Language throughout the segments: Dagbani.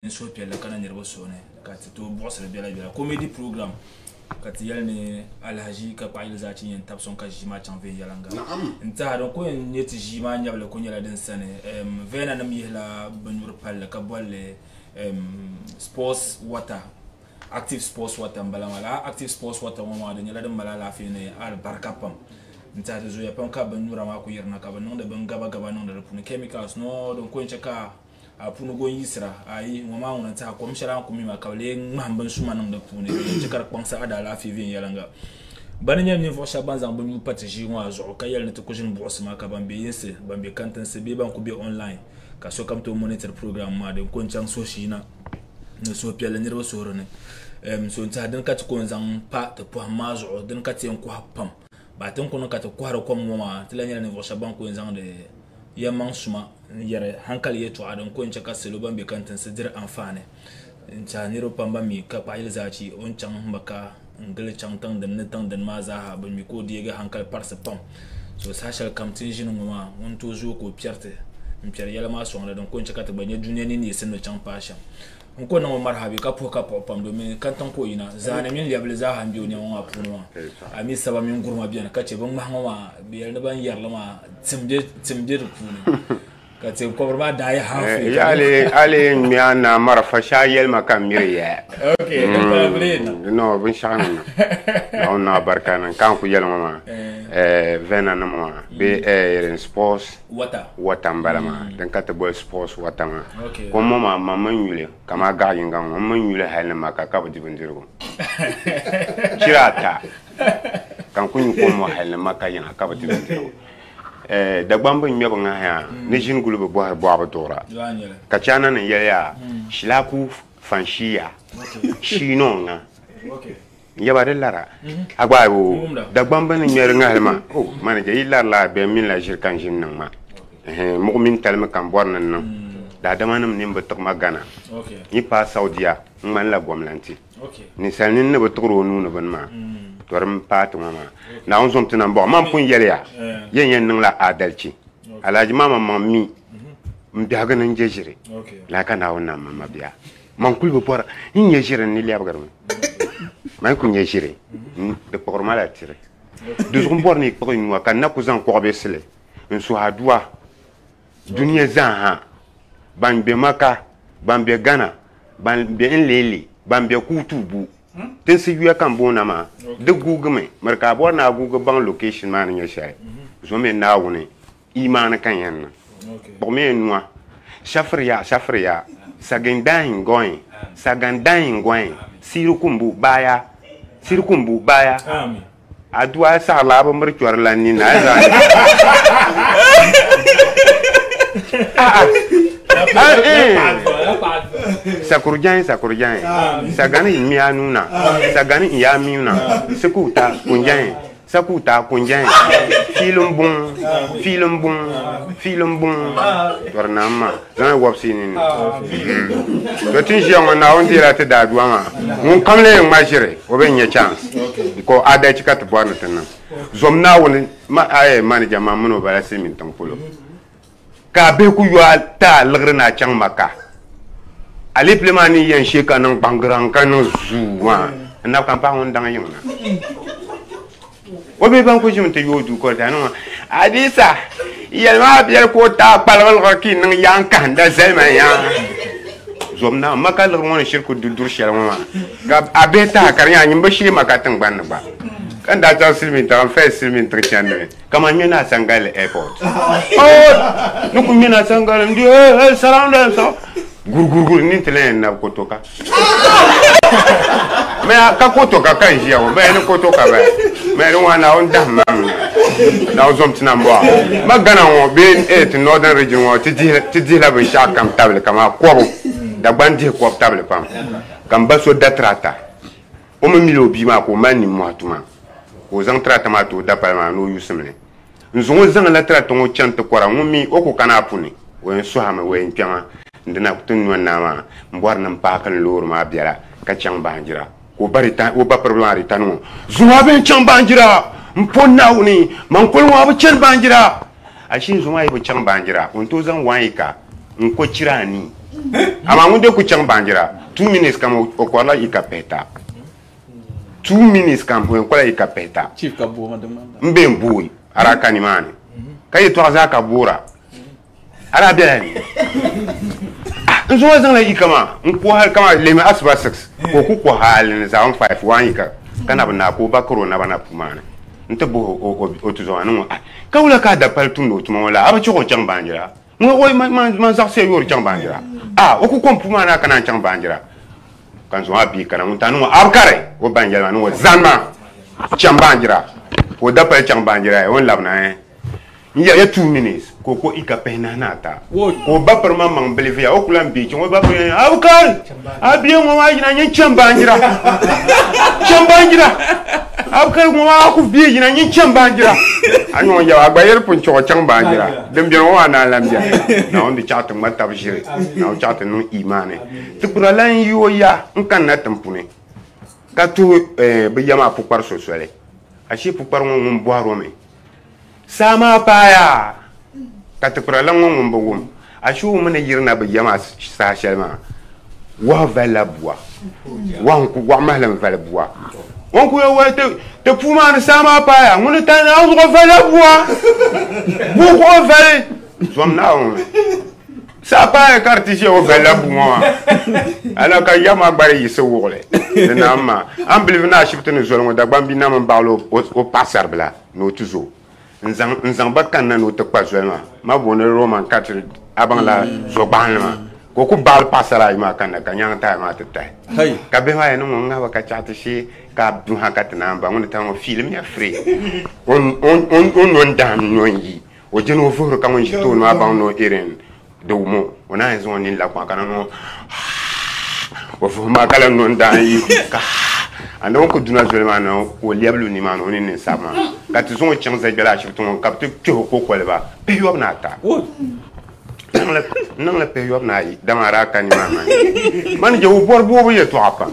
Ni suhupiɛlli kana niriba suhu ni ka ti tooi buɣisiri biɛla biɛla comedy program ka ti yɛli ni alahaʒi ka kpaɣa yili zaa chi yɛn tabi sɔŋ ka ʒii maa chaŋ viɛnyɛliŋga n tiɛha din ku yɛn nyɛ ti ʒii maa nyɛbili ku nyɛla din sani Vena nim yihila binyuri palli ka bolli sports water active sports water n bala maa lala active sports water ŋɔ maa di nyɛla din mali alaafee ni alibarika pam n tiɛha di zooya pam ka binnyura maa ku yirina ka bi niŋdi bin gaba gaba niŋdi di puuni chemicals noo din ku yɛn chɛ ka A puuni go n-yiɣisira, ayi, ŋɔ maa ŋuna n-tɛha kom shɛli a ni ku mi maa ka bɛ lee ŋmahim bin suma niŋ di puuni din chɛ ka di kpaŋsi a daalaafee viɛnyɛliŋga. Bɛ ni nyɛ ninvuɣ shɛba ban zaŋ bɛ nuu pa ti ʒii ŋɔ a zuɣu ka yɛli ni ti ku ʒini buɣisi maa ka ban be yinsi, ban be kantinsi bee ban ku be online ka sokam tooi monitor program maa din ko n-chaŋ suhushiina ni suhupiɛlli niriba suhuri ni. So n-tɛha dini ka ti ko n-zaŋ pa ti pɔhim maa zuɣu, dini ka ti yɛn kɔhi pam. Ba ti ni ku niŋ ka ti kɔhiri kom ŋɔ maa, ti lahi nyɛla ninvuɣ shɛba ban ku yɛn zaŋdi yɛlimaŋ suma n-yɛri hankali yɛltɔɣa din ko n-chɛ ka salo ban be kantinsi diri anfaani n-tɛha niriba pam ban mi ka kpaɣiyili zaachi o ni chaŋ Maka n-gili chaŋ tiŋ dini ni tiŋ dini maa zaaha bɛ mi ka o deegi hankali parisi pam. So saha shɛli kam ti ni ʒini ŋɔ maa ŋun tooi zooi ka o piɛriti m-piɛri yɛla maa sɔŋda din ko n-chɛ ka ti gba nya dunia ni neesim ni chaŋ paai shɛm. N ko niŋ o marihabi ka puhi ka puɣi pam domin kantiŋ ka o yina. Zaani mini lɛbili zaaha m-be o nɛma maa puuni maa. A mi saba mini gurima beni ka chɛ bɛ ŋmahi ŋɔ maa bɛ yɛli ni ban yɛri li maa tim be tim be di puuni ka teenkɔbiri maa daa yi halfway ka bɛ. A lee ŋme a naa marafa shee a yɛli ma ka m miri ya. Okay, din pala bɛ lee niŋ. No, binshɛɣu ni niŋ. Naawuni niŋ a barika niŋ ka n ku yɛli ŋɔ maa Vena nim maa bee sports Water. Water m-bala maa din ka ti boli sports water maa. Kom ŋɔ maa man mi nyuli kamani gaɣ yiŋga ŋɔ m mi nyuli hali ni maka ka bi di bindirigu chira ata ka n ku nyu kom ŋɔ hali ni maka yiŋa ka bi di bindirigu. Dagbamba ŋmɛbu ŋahiya ni ʒini guli bi bɔhiri bɔɣu bi duɣira ka China nim yɛli yaa shilaku fanshiya shiinɔ ŋa. N yaba di lara a gba o Dagbamba ni ŋmɛri ŋahili maa o manager yi lari la bɛ mini la ʒiri ka n ʒini niŋ ma muɣu mini talimi ka n bɔri ni n niŋ daadama nim nini bi tiɣi ma Ghana yi paai Saudiya n ŋmanila gomlanti ninsal nini ni bi tiɣiri o nuu ni bini maa to di paai ti ŋɔ maa Naawuni zom ti na m-bɔɣi man pun yɛli ya yɛn yɛn niŋla adalchi Alhaji maa maŋmaŋ mi m biɛhigu ni n je ʒiri lala ka Naawuni nam ma mabia. Man kuli bi bɔra n nyɛ ʒiri n ni lɛbigirimi. Man ku nyɛ ʒiri di kpuɣiri ma la tiri. Di zuɣu m bɔri ni yi kpuɣi nua ka n na ku zaŋ kɔɣibesili n suhi adua dunia zaa ha. Ban be Maka, ban be Ghana, ban be Nlele, ban be Kuutubu, tinsi yuya ka m boona maa, di guugimi. Miri ka a bɔri ni a guugi baŋ location maa ni nyɛ shɛli. Zomi Naawuni imaani ka yɛn niŋ. Kpuɣimiya nua, shafiriya, shafiriya, sagindahin gɔin, sagandahin gɔin, siiri kumbu baaya, siiri kumbu baaya. Adua saɣirila a bi miri chɔri lan ni na zaa. Sakurujɛn, sakurujɛn, sagani n miya nuna, sagani n ya miuna, sikuta kunjɛn. Sakuta kunjɛn fiilim buŋ fiilim buŋ fiilim buŋ tɔri naam maa zaŋ wɔbisi nini to ti ʒiya ŋɔ Naawuni deela ti daadua maa ŋun kam lee ŋma ʒiri o bɛ nya chance ko adalchi ka ti bɔri ni ti niŋ zom Naawuni ma aye manija man mini o bala silimiin tiŋ polo ka a bihi ku yo a ti a liɣiri ni a chaŋ Maka alepile maa ni yɛn she ka niŋ gbaŋgiraŋ ka niŋ zuu maa n nabi ka n paɣa ŋun daŋ yiŋ na o bihi ban ku ʒimi ti yooi duu ka o daa niŋ Adisa yɛli maa biɛli ka o taai kpaligi liɣiri ka yi niŋ yaa n kahinda zalima yaa zom na Maka liɣiri ŋɔ ni shiri ku du duri shɛli ŋɔ maa ka a bihi taha ka di nyɛ a nyin bi shee Maka tiŋgbani ni gba ka n daa chaŋ silimiin tiŋa n fɛli silimiin tiŋ chandi mi Kaman ŋmɛ na Sangali airport. Oh! Ni ku ŋmɛ na Sangali n di hey hey salam da so. Gur gur gur ni ti lahi nabi kotoka. Mɛ ka kotoka ka n ʒiya ŋɔ bɛ ni kotoka bɛ. Mɛ ni ŋɔ Naawuni dahim ma mi. Naawuni zom ti na m-bɔŋɔ. Ma Ghana ŋɔ bee eh ti northern region ŋɔ ti dihi ti dihila binshɛɣu kam tabili kaman kɔbu. Dagban dihi kɔbu tabili pam. Ka m ba so da tirata. O mi mila o bia maa ka o mali nimmɔhi tuma, ka o zaŋ tirata maa ti o dapali maa ni o yusim li. N-zaŋ o zaŋla tirata ŋɔ chaŋ ti kɔra, ŋun mi o ku kana a puni, o yɛn sɔhimi, o yɛn kpɛma n-dina ti nyo naa maa m-bɔri ni m paaki n loori maa biɛla ka chaŋ baanjira. Ka o ba o ba piriba maa ritani ŋɔ, Zuŋɔ a bɛn chaŋ baanjira! M po Naawuni, man koli ŋɔ a bi chani baanjira! Ashee zuŋɔ a yi bi chaŋ baanjira, o ni tooi zaŋ one acre n-ko chira a ni. Amaa ŋun dee ku chaŋ baanjira 2 minutes kam o kɔrila yi ka pihita. 2 minutes kam o yɛn kɔla yi ka pihita. Chief ka booma di ŋmani la. M be n booi a daa ka nimaani ka yɛtɔɣa zaa ka boora a daa bela ni. Ah, n zuŋɔ zaŋla yika maa n ku hali kama lehimi asiba 6 ka o ku ku hali ni zaɣim 5 waan yika ka na bi naai ka o ba kari o naba na puu maa ni n ti buhi o tuzo maa ni ŋɔ ah ka wula ka a dapali tumdi o tuma ŋɔ la a bi chaɣ o chaŋ baanjira ŋɔ oi man zaɣisiya yoori chaŋ baanjira ah o ku kom puu maa ni a ka naan chaŋ baanjira ka n zaŋ a bia kana ŋun ta ni ŋɔ a bi kari o ba n yɛli ma ni ŋɔ zani ma chaŋ baanjira ka o dapali chaŋ baanjira o ni labina eh N yɛli ya 2 minutes ka o ko ika pihinahi ni ata ka o ba piri maŋmaŋ bilifiya o ku lan be chaŋ o ba piri yɛli Abukari a bia ŋɔ maa yina nyin cham baanjira cham baanjira Abukari ŋɔ maa a ku bia yina nyin cham baanjira a ni ŋɔ yɛba a gba yɛli pun chaŋ o chaŋ baanjira din beni ŋɔ maa naan lan beni Naawuni di chaɣ ti ŋma tab ʒiri Naawuni chaɣ ti niŋ imaani ti kpira lan yi o ya n kanna tiŋ puni ka tuhi bɛ ya maa pukpari so soli ashee pukpari ŋɔ ŋun bɔhiri o mi Saa maa paaya ka tikpirala ŋɔ ŋun bi wum ashee o mi ni yirina bi ya maa saha shɛli maa, wahu valila bua. Wahu n-ku waɣ mahili n-vali bua. O ni ku yɛli wai ti puu maa ni saa maa paaya, ŋuni ni tani Naawuni zuɣu valila bua. Bua ka o vali zom Naawuni. Saa paaya ka di ti ʒiya o valila bua ŋɔ maa. Ala ka ya maa gba di yiɣisi wuɣili di naam maa. A ni bilivi ni ashibiti ni zoli ŋɔ Dagbaŋ bia na mi baɣili o paɣasaribila. ni o ti zo n-zaŋ ba kanna ni o ti kpa zoli maa. Ma booni Roman Catholic a baŋ la zo gbahinli maa ka o ku baɣili paɣasara ayi maa kanna ka nyaŋ taai maa ti tahi. Ka bihi maa yɛli ni ŋɔ ŋahiba ka chaɣ ti shee ka a duha ka ti naan ba ŋuni tahi ŋɔ fiilim ya free o no n-dahim no n-yi o jɛni o vuhiri ka ŋun ʒi tooni maa baŋ ni o irin di wum o o naan zaŋ o nini la kpaŋ ka na ŋɔ o vuhi maa ka lahi no n-daan yi ka a ni o ku duna zoli maa ni ka o lɛbi lu nimaani o ni niŋ sabi maa ka ti zaŋ o chaŋ Zajala ashibiti ŋɔ ka bɛ ti kpɛhi o kokoliba pihiyɔbu ni ata n niŋli pihiyɔbu ni ayi dama a daa ka nimaani maa mani je o bɔri boobu yɛltɔɣa pam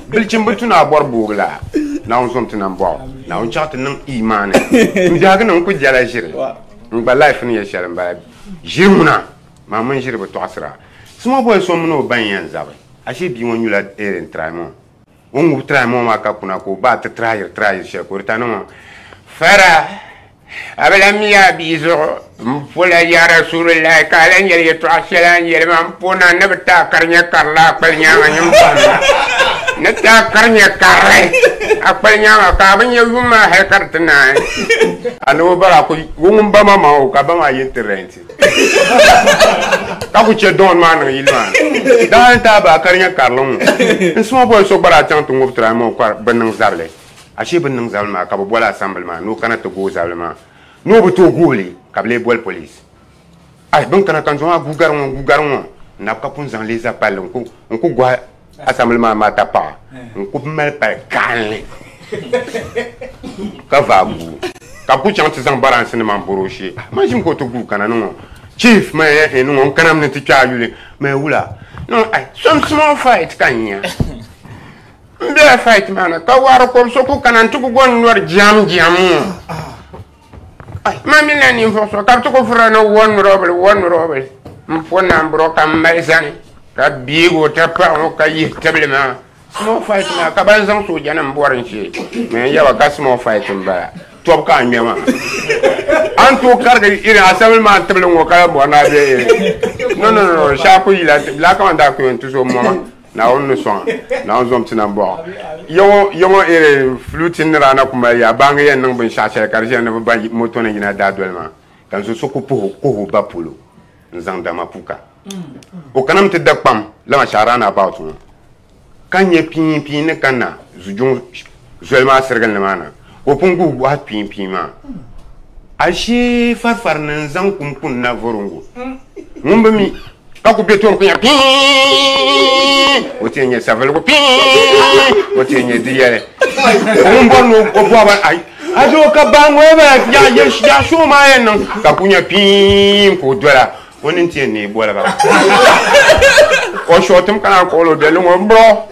bilichimbi tu ni a bɔri boobu la Naawuni zom ti nambɔɣu Naawuni chaɣ ti niŋ imaani n biɛhigu ni n ku jɛla ʒiri n gba life ni yɛ shɛli m-bala Ʒiri ŋuna, maa mini ʒiri bi tɔɣisira. Small boy so mini o ba n-yɛn zabi. Ashee bia ŋɔ nyula erin tiraimo. O ni ŋubi tiraimo maa ka kuna ka o ba ti tiraayiri tiraayiri shɛli ka o di ta ni ŋɔ, Fara, a bi lan mi a bia zuɣu. M pola ya Rasulillahi ka a lan yɛli yɛtɔɣa shɛli a ni yɛli ma m po na ni bi ti a karinya karili a kpali nyaaŋa nyin bɔhim ma. Ni ti a karinya karili a kpali nyaaŋa ka a bi nya yum maa hali ka di ti naai. A ni o bara ku ŋun ba ma maa o ka ba maa yi n-ti rɛnti ka ku che dɔɔn maa niŋ yili maa ni. Daa n-ti a ba karinya karili ŋɔ. N small boy so gba daa chaŋ ti ŋubi tiraai maa o ka bɛ niŋ zabili. Ashee bɛ ni niŋ zabili maa ka bɛ boli assembly maa ni o kana ti gooi zabili maa. Ni o bi tooi gooi li ka bɛ lee boli police. Ai bɛ ni kana ka n zaŋ a guui gari ŋɔ n-guui gari ŋɔ n-nabi ka pun zaŋ li za palli n-ku gɔhi assembly maa maa tapaɣa n-ku mali pali kaɣinli ka vaai guui ka bɛ ku chaŋ ti zaŋ baransinima m-bɔri o shee. Man ʒimi ka o ti guui kana ni ŋɔ chief ma ya ni ŋɔ n kanami ni ti kpe a yuli ma ya wula ni ŋɔ ai some small fight ka n nya m bela fight maa ni ka waari kom so ku kana n-ti ku go n-nɔri jam jam ŋɔ. Ma mini la ninvuɣ so ka bɛ ti ku vura ni wɔnrɔbili wɔnrɔbili m-po nambɔrɔ ka m mali zani ka biigi o tapaɣa ŋɔ ka yihi tibili maa small fight maa ka ban zaŋ soojanim bɔri n-chɛ ma yɛn yaba ka small fight m-bala tɔbu ka a ŋmɛ maa a ni tooi karigi irin asabili maa tibili ŋɔ ka lahi bɔri ni a be irin no no no shɛli ku yila laa kaman daa ku yɛn ti so mɔma Naawuni ni sɔŋ a, Naawuni zom ti nambɔɣu. Yaŋɔ, yaŋɔ ere fluti ni daa na ku mali yaa, baaŋa yɛn niŋ binshɛɣu shɛli ka di ʒiya ni bɛ ba moto ni yina daa doli maa, ka n zo so ku puhi o, kuhi o ba polo n-zaŋ da mapuka. O kanami ti da kpam lama shɛɣu round about ŋɔ, ka nya piiŋpiiŋ ni kanna zujuŋ zoli maa sirigili ni maa na, ka o pun guhi gɔhi piiŋpiiŋ maa. Ashee farifari ni n-zaŋ kum kuni na voringu. Ŋun bi mi ka ku be tooni ku nya piiŋ, o ti yɛn nya saviligu piiŋ, o ti yɛn nya di yɛli. O ŋun bɔri ni o bɔhi ba, ai, a zo ka baa ŋɔ yɛn bala yaɣ shoo maa yɛn niŋ ka ku nya piiŋ ka o dola, o nini ti yɛn neei boliga. O shɔɔtim ka naan kpuɣili o bɛlli ŋɔ, bro,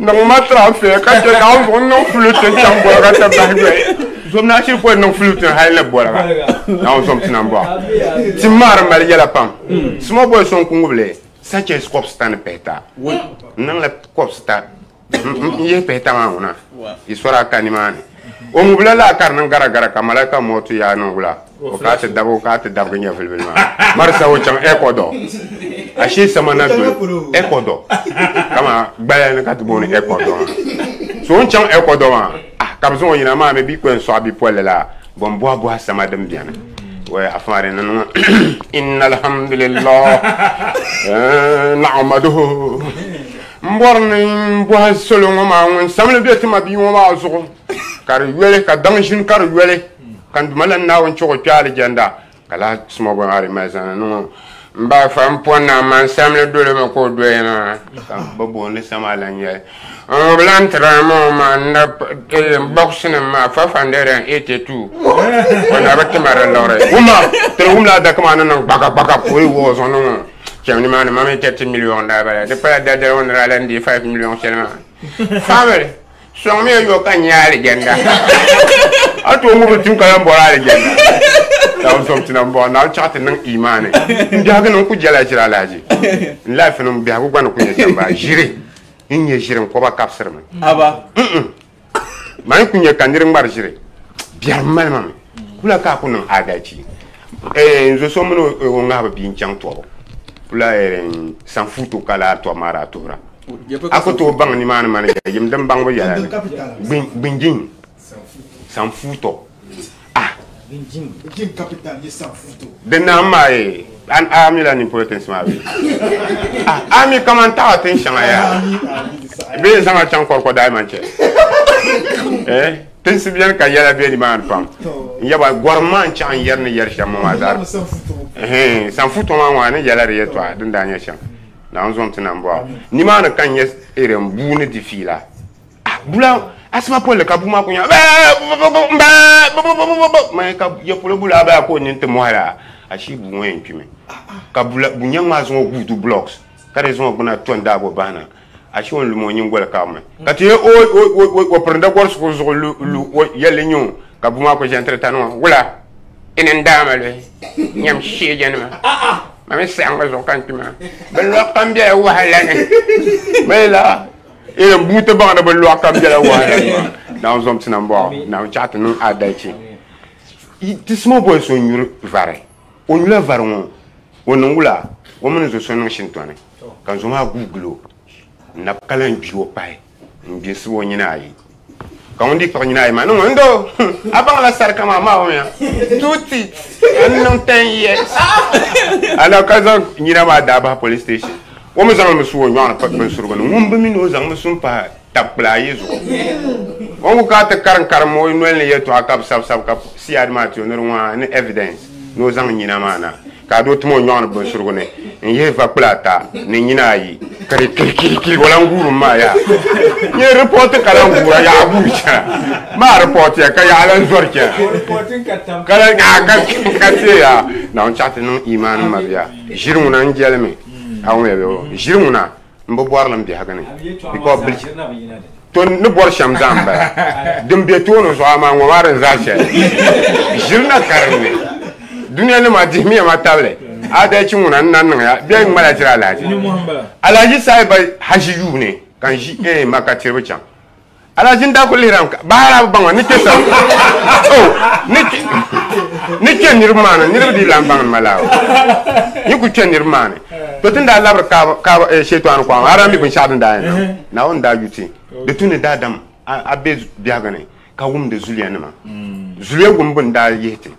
niŋ ma transfer ka chɛ ka n zuɣu niŋ flute n-chaŋ boliga ti bahi yoli. Zom naa shiri pɔi niŋ flute hali ni boliga. Naawuni zom ti nambɔɣu. Tim maa di mali yɛla pam. Small boy so n-ku ŋubi li. Sachets kɔbisita ni pihita. N niŋla kɔbisita n yihi pihita maa ŋuna. Yi sɔri a ka nimaani. O ŋubila laa ka di niŋ garagara ka malaika mɔtu yaa niŋ wula. O ka ti dabi o ka ti dabigi nyɛvulibili maa. Marisa o chaŋ Ecuador. Ashee sama na doli Ecuador. Kama gbaya ni ka ti booni Ecuador maa. So o ni chaŋ Ecuador maa, ah, ka bɛ zaŋ o yina maa mi bɛ ku yɛn sɔɣi bipolli la bɔn bɔhi bɔhi sama din beni. Wai afaari ni niŋ inna alhamdulillah na'amaduhu. M bɔri ni n bɔhi salo ŋɔ maa ŋun samli be ti ma bia ŋɔ maa zuɣu ka di yoli ka daŋ ʒini ka di yoli ka n duma lan Naawuni chɛ o kpe alijanda ka lahi small boy maa di mali zani ni ŋɔ m ba fa m pɔri ni amaa n samli doli mi ka o doya maa ka bɛ booni sama lan yɛli n ŋubi lan tiri mi o maa n na box nim maa 582 o na bi tima di liɣiri wumma tiri wumla adaka maa ni niŋ gbaka gbaka ka o yi wuɣi o zuɣu ni ŋɔ Cham nimaani ma mi 30 million daa bala di pala dadali ŋɔ ni daa lan deei 5 million shɛli maa. Family, sɔŋmiya yo ka nya alijanda. A tooi ŋubiri tim ka lan bɔri alijanda. Naawuni zom ti nambɔɣu, Naawuni chaɣ ti niŋ imaani. M biɛhigu ni n ku jɛla ʒiri alahichi. N life ni m biɛhigu gba ni ku nyɛ shɛm baa. Ʒiri, n nya ʒiri n kɔba kabisirimi. Aba. Mm-mm. Man ku nya ka nir ŋmari ʒiri, biɛrim mali ma mi. Kula ka a ku niŋ adalchi. N zo so mini o ŋahibu bia n-chaŋ tɔbu. Kula sanfuuto ka laa tɔbu maa daa tuhira. A ku tooi baŋ nimaani manija yim din baŋbu yɛla ni. Gbinjin sanfuuto. Ah! Di naam maa ye a mi la nimpolo tinsi maa bee? Ah, a mi kaman taɣa tin shɛŋa yaa bee n zaŋ a chaŋ kɔrikɔ daaiman chɛ? Eh, tinsi beni ka yɛla be nimaani pam. N yaba gɔrim maa n chaɣ n yɛri ni yɛri shɛm ŋɔ maa zaa. Ɛhɛn, sanfuuto maa ŋɔ a ni yɛla di yɛtɔɣa din daa nyɛ shɛm. Naawuni zom ti nambɔɣu. Nimaani ka n nyɛ irin bua ni di fiila. Ah, bula asima polli ka bua maa ku nya bɛɛ ka ya polo bula baa ka o nini ti mɔhi la ashii bua ŋɔ yɛn kpimi ka bula bu nyaŋ maa zaŋ o guui ti blocks ka di zaŋ o gbuna to n-daagi o bahina ashii o ni lumi o nyingoli kabimi ka ti o o o pirinda gɔrisigu zuɣu lu lu o yɛlli nyɛ o ka bua maa ku ʒe n-tiri tani ŋɔ wula ini n daama luhi nyam sheejanima ma mi saɣiŋga zuɣu ka n kpi maa bɛ lɔɣu kam bela wahala ni bɛ la Irin bua ti baŋ ni bi lɔɣu kam bela wahala ni maa. Naawuni zom ti nambɔɣu, Naawuni chaɣ ti niŋ adalchi. Ti small boy so n-nyuri vari, o nyula vari ŋɔ, o niŋ wula? O mini zo so niŋ shintɔni ka zo maa guui gili o n-nab ka lan gbi o pahi n-gbi n-sib o nyina ayi. Ka ŋun dii kpuɣi nyina ayi maa niŋ o, N doo, a baŋla sarika maa maa o ya two teeth n niŋ 10 years. A na ka zaŋ nyina maa daa bahi police station. O mi zaŋ li mi su o nyɔɣu ni pa binsurigu ni. Ŋun bi mi ni o zaŋ mi su m-pahi tab kpila ayi zuɣu. O ni ku ka ti karim karim o noli ni yɛltɔɣa ka bi sabi sabi ka CID maa ti o ni di ŋɔ ni evidence ni o zaŋ nyina maa na ka a doo tim o nyɔɣu ni binsurigu ni n-yihi va kpila ata ni nyina ayi ka di kirikirikiri o lan guurim maa yaha. Nyɛ report ka lan guura yaɣa guuri chana maa report ya ka yaɣa lan zɔri chana ka lan ka teei ya Naawuni chaɣ ti niŋ imaani mabia ʒiri ŋuna n-jɛli mi. A wumya bɛ o ʒiri ŋuna m bi bɔri li m biɛhigu ni because bilichi to ni bɔri shɛm zaa m bala din be tooni zuɣu amaa ŋɔ maa din zaa shɛli ʒiri na karinli dunia nima dihimiya ma tabili adalchi ŋuna n na niŋya bɛ ŋmala tiri alahaji alahaji sahiba haji yuuni ka n ʒi eh maka tiribu chaŋ Alhaji n daa kuli lihira bahara bi baŋ ni kpe sa oh ni ni kpe niriba maa ni niriba dii lan baŋ ni ma laa ni ku kpe niriba maa ni to tin daa labiri kaaba kaaba eh, shetani kɔŋ a daa mi binshɛɣu din daa yɛn niŋ Naawuni daa yuti di tu ni daadam a be biɛhigu ni ka wumdi zuliya nima zuliya wumbu n daa yihi ti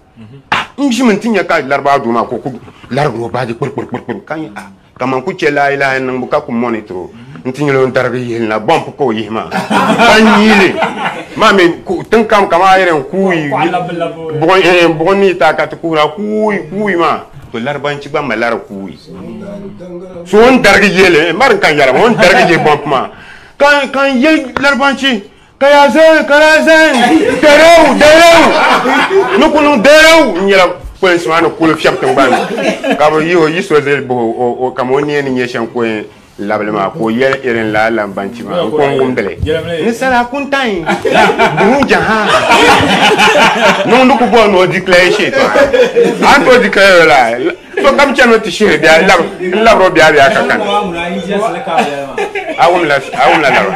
ah n ʒimi n ti nya ka Laribaa doo maa ka o ku larigiri o baaji kpiri kpiri kpiri kpiri ka nya ah Kaman ku chɛ laayilahi niŋbu ka ku monitor o nti nyɛla o ni darigi yihili na bɔmp ka o yihi maa ka nyiili maa mi tiŋ kam kaman a yɛli kuui buɣim ni yi taai ka ti kuhira kuui kuui maa to laribanchi gba malila di kuui so o ni darigi yihili mari n kan yɛra maa o ni darigi yihi bɔmp maa ka n yɛli laribanchi ka yaa zan ka daa zan dɛrɛw dɛrɛw ni ku niŋ dɛrɛw n nyɛla polinsi maa ni kuli fiɛbi tingbani ni ka bi yi o yi so zali bahi o kama o nia ni nyɛ shɛm ka o yɛn labili maa ka o yɛli irin laa lambanchi maa n ko n wumdili ni sala kuntayi buhu jaha niŋdi ku bɔri ni o declare shit maa a ni tooi declare la. So kam chani ti shihiri bia n labiri o bia bia ka kan. A wumla lariba.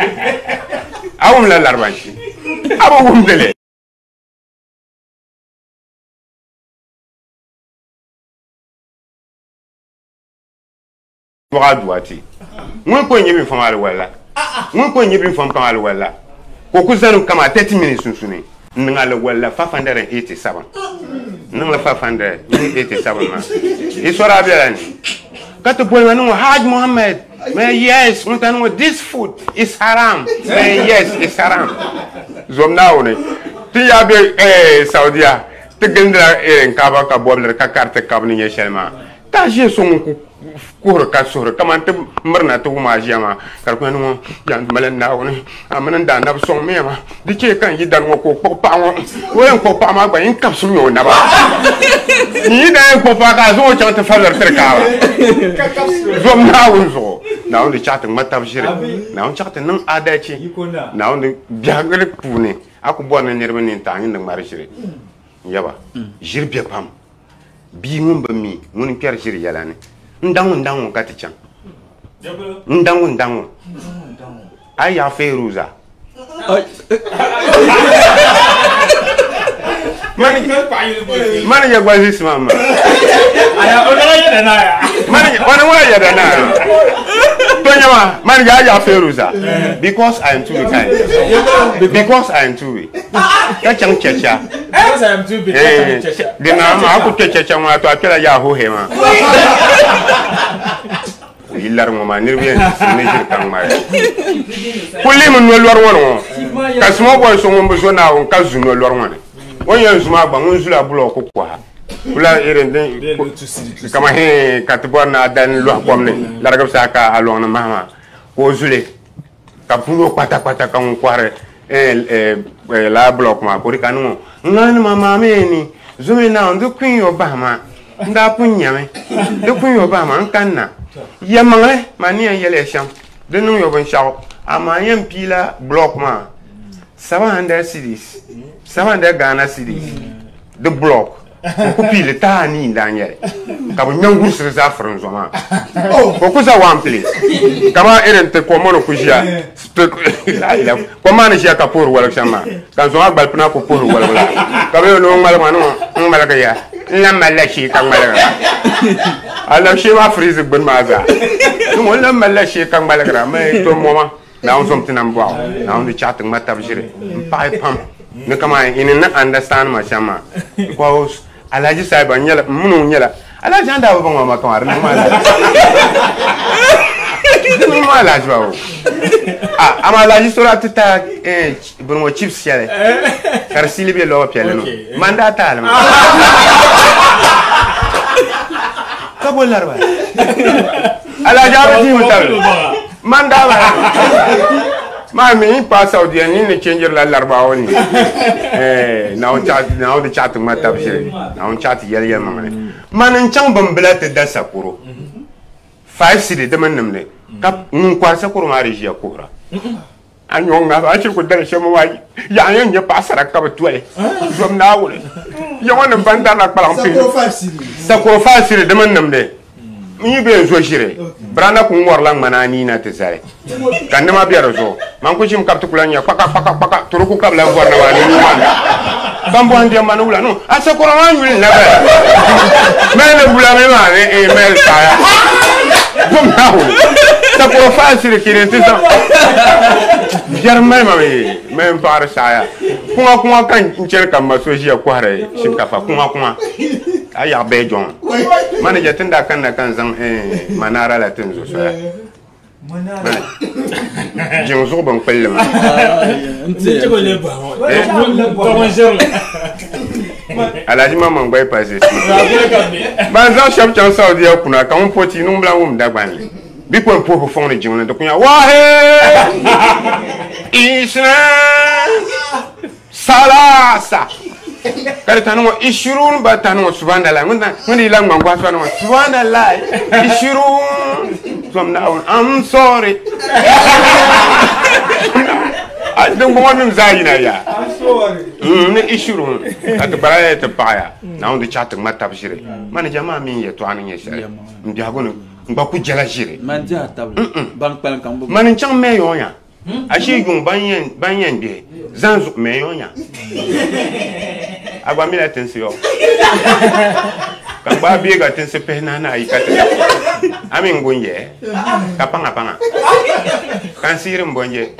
A wumla laribanchi. A bi wumdili. Dɔɣa duwati. Ŋun ko nyɛ bin fam alwala. Ŋun ko nyɛ bin fam kam alwala. Ko ku zani kama 30 minutes sunsuni. N niŋ alwala 587. N niŋ la 587 ma. I sɔrɔ a bɛla ni. Ka ti boli ma niŋ Hajj Muhammad. Man yes, ŋun ta niŋ this food is haram. Man yes, it's haram. Zom Naawuni. Ti yaa be Saudiya. Ti gilindila Kaaba ka bɔbili ka kariti kabi ni nyɛ shɛli maa. Ta ʒe so ŋun ku kuhiri ka suhiri kaman ti mirina ti wum a ʒiya maa ka di ku yɛn ŋɔ yan mali Naawuni a mini n daanabi sɔŋ miya ma di chɛ ka n yi dani ŋɔ ka o kpuɣi paɣa ŋɔ o yɛn kpuɣi paɣa maa gba yin kabisi mi o naba n yi daa yɛn kpuɣi paɣa ka a zaŋ o chaŋ ti fabiri tiri Kaaba zom Naawuni zuɣu Naawuni di chaɣ ti ŋma tab ʒiri Naawuni chaɣ ti niŋ adalchi Naawuni biɛhigu puuni a ku bɔri ni niriba nini taɣi nyin di ŋmari ʒiri n yaba ʒiri be pam bia ŋun bi mi ŋuni n kpɛri ʒiri yɛla ni n daŋ n daŋ ka ti chaŋ n daŋ n daŋ a yaɣa feeruza mani ya gba zisi ma ma mani wani ŋuna yɛda na to nyɛma mani ya yaɣa feeruza because I am too kind because I am too ka chaŋ chacha di na ma a ku kpɛ chacha ŋɔ a to a kpɛla yaa hohe ma o yi lari ŋɔ maa niriba yɛn ni ʒiri ka ŋmari kulli mi no lɔri ŋɔ ni ŋɔ ka small boy so ŋun bi zo Naawuni ka zu no lɔri ŋɔ ni o yɛn zu maa gba ŋun zula bulɔku kɔha kula irin din kama he ka ti bɔri ni a dali lɔhi kom ni larigibu saa ka a lɔŋ ni maha maa ka o zuli ka puuni o kpata kpata ka ŋun kɔhiri laa bulɔku maa ka o di ka niŋ o ŋanima maa mi ni zumi Naawuni di kun yo bahi ma n daa pun nyami di kun yo bahi ma n kanna yɛlimaŋli maa ni yɛn yɛliya shɛm di niŋ yo binshaɣu amaa n yɛn piila bulɔku maa 700 cedis 700 Ghana cedis di bulɔku o ku piili taha nii n daa nyɛli ka bi ŋmɛ gurisiri zaa firin zo maa o ku za one place kama irin ti kom ni ku ʒiya kom maa ni ʒiya ka puhiri wɔligi shɛm maa ka n zo maa gbali pina ku puhiri wɔligi la ka bi ni o ŋmaligi maa ni ŋɔ n ŋmaligi ya n lan malila shee ka ŋmaligira a labi shee maa firizi gbuni maa zaa ni ŋɔ n lan malila shee ka ŋmaligira mi to mɔma Naawuni zom ti nam bɔɣu Naawuni di chaɣ ti ŋma tab ʒiri n paɣi pam ni kama ini ni understand ma shɛm maa because Alhaji Saiba n nyɛla n mini o nyɛla Alhaji an daa bi baŋ ma kama di niŋ ma alahaji di niŋ ma alahaji ba o a ama Alhaji so daa ti ta bini ŋɔ chips shɛli ka di siili bɛ lɔba piɛlli ni man daa taali ma ka bo lariba Alhaji a bi dihimi tabili man daa ba maa mi pa Saudiya ni ni changeri la laribawo ni Naawuni di chaɣ ti ŋma tab ʒiri Naawuni chaɣ ti yɛli yɛlimaŋli mani n chaŋ bimbila ti da sakoro 5 cedi di mini nimdi ka ŋun kɔhiri sakoro maa di ʒiya kuhira a nyɔŋ ŋa a chiri ku dali shɛm maa yaɣa yɛn nyɛ paɣasara ka bi toli zom Naawuni ya ŋɔ nim ban darila kpalaŋ pihi sakoro 5 cedi di mini nimdi n yi bɛ n zo ʒiri birana ku ŋɔrila ŋmana anii na ti zali ka nima bɛ di zuɣu man ku ʒimi ka bi ti kula nyɛ kpaka kpaka kpaka turi ku kabila bɔri na maa ni nuu maa ban bɔhim diɛm ma ni wula no a sakoro maa nyuli na bala mali ni wula mi maa ni mali saaya bom Naawuni sakoro 5 cedi kini ti zaŋ biɛri mali ma mi mali n paɣari saaya kuŋa kuŋa ka n chɛri ka n ma so ʒiya kɔhiri shinkafa kuŋa kuŋa a yaɣa bɛɛ jɔŋ manager tin daa kanna ka n zaŋ manara la tin zo soya jiŋ zuɣu bin kpulli ma Alhaji Mamman gba yi pa zisi ban zaŋ shɛba chaŋ Saudiya kuna ka ŋun poti niŋ bila wum Dagbanli bi ko n puhi fɔŋ ni jiŋli di kunya wahi isna salasa ka di tani ŋɔ ishirun ba tani ŋɔ subhanallah ŋun di la ŋman gɔhi sɔni ŋɔ subhanallah ishirun zom Naawuni I'm sorry. Din bɔŋɔ nim zaa yina ya ni ishiru ka ti gbara ya ti paɣaya Naawuni di chaɣ ti ŋma tab ʒiri manija maa mini yɛtɔɣa ni nyɛ shɛli n biɛhigu ni n gba ku jɛla ʒiri mani n chaŋ mɛyɔnya ashee yuŋ ban yɛn gbihi zan zuɣu mɛyɔnya a gba mila tinsi yɔ ka gbaai beega tinsi pihinahi ni ayi ka ti a mi n gun yɛ ka paŋa paŋa ka n sihiri n bɔnje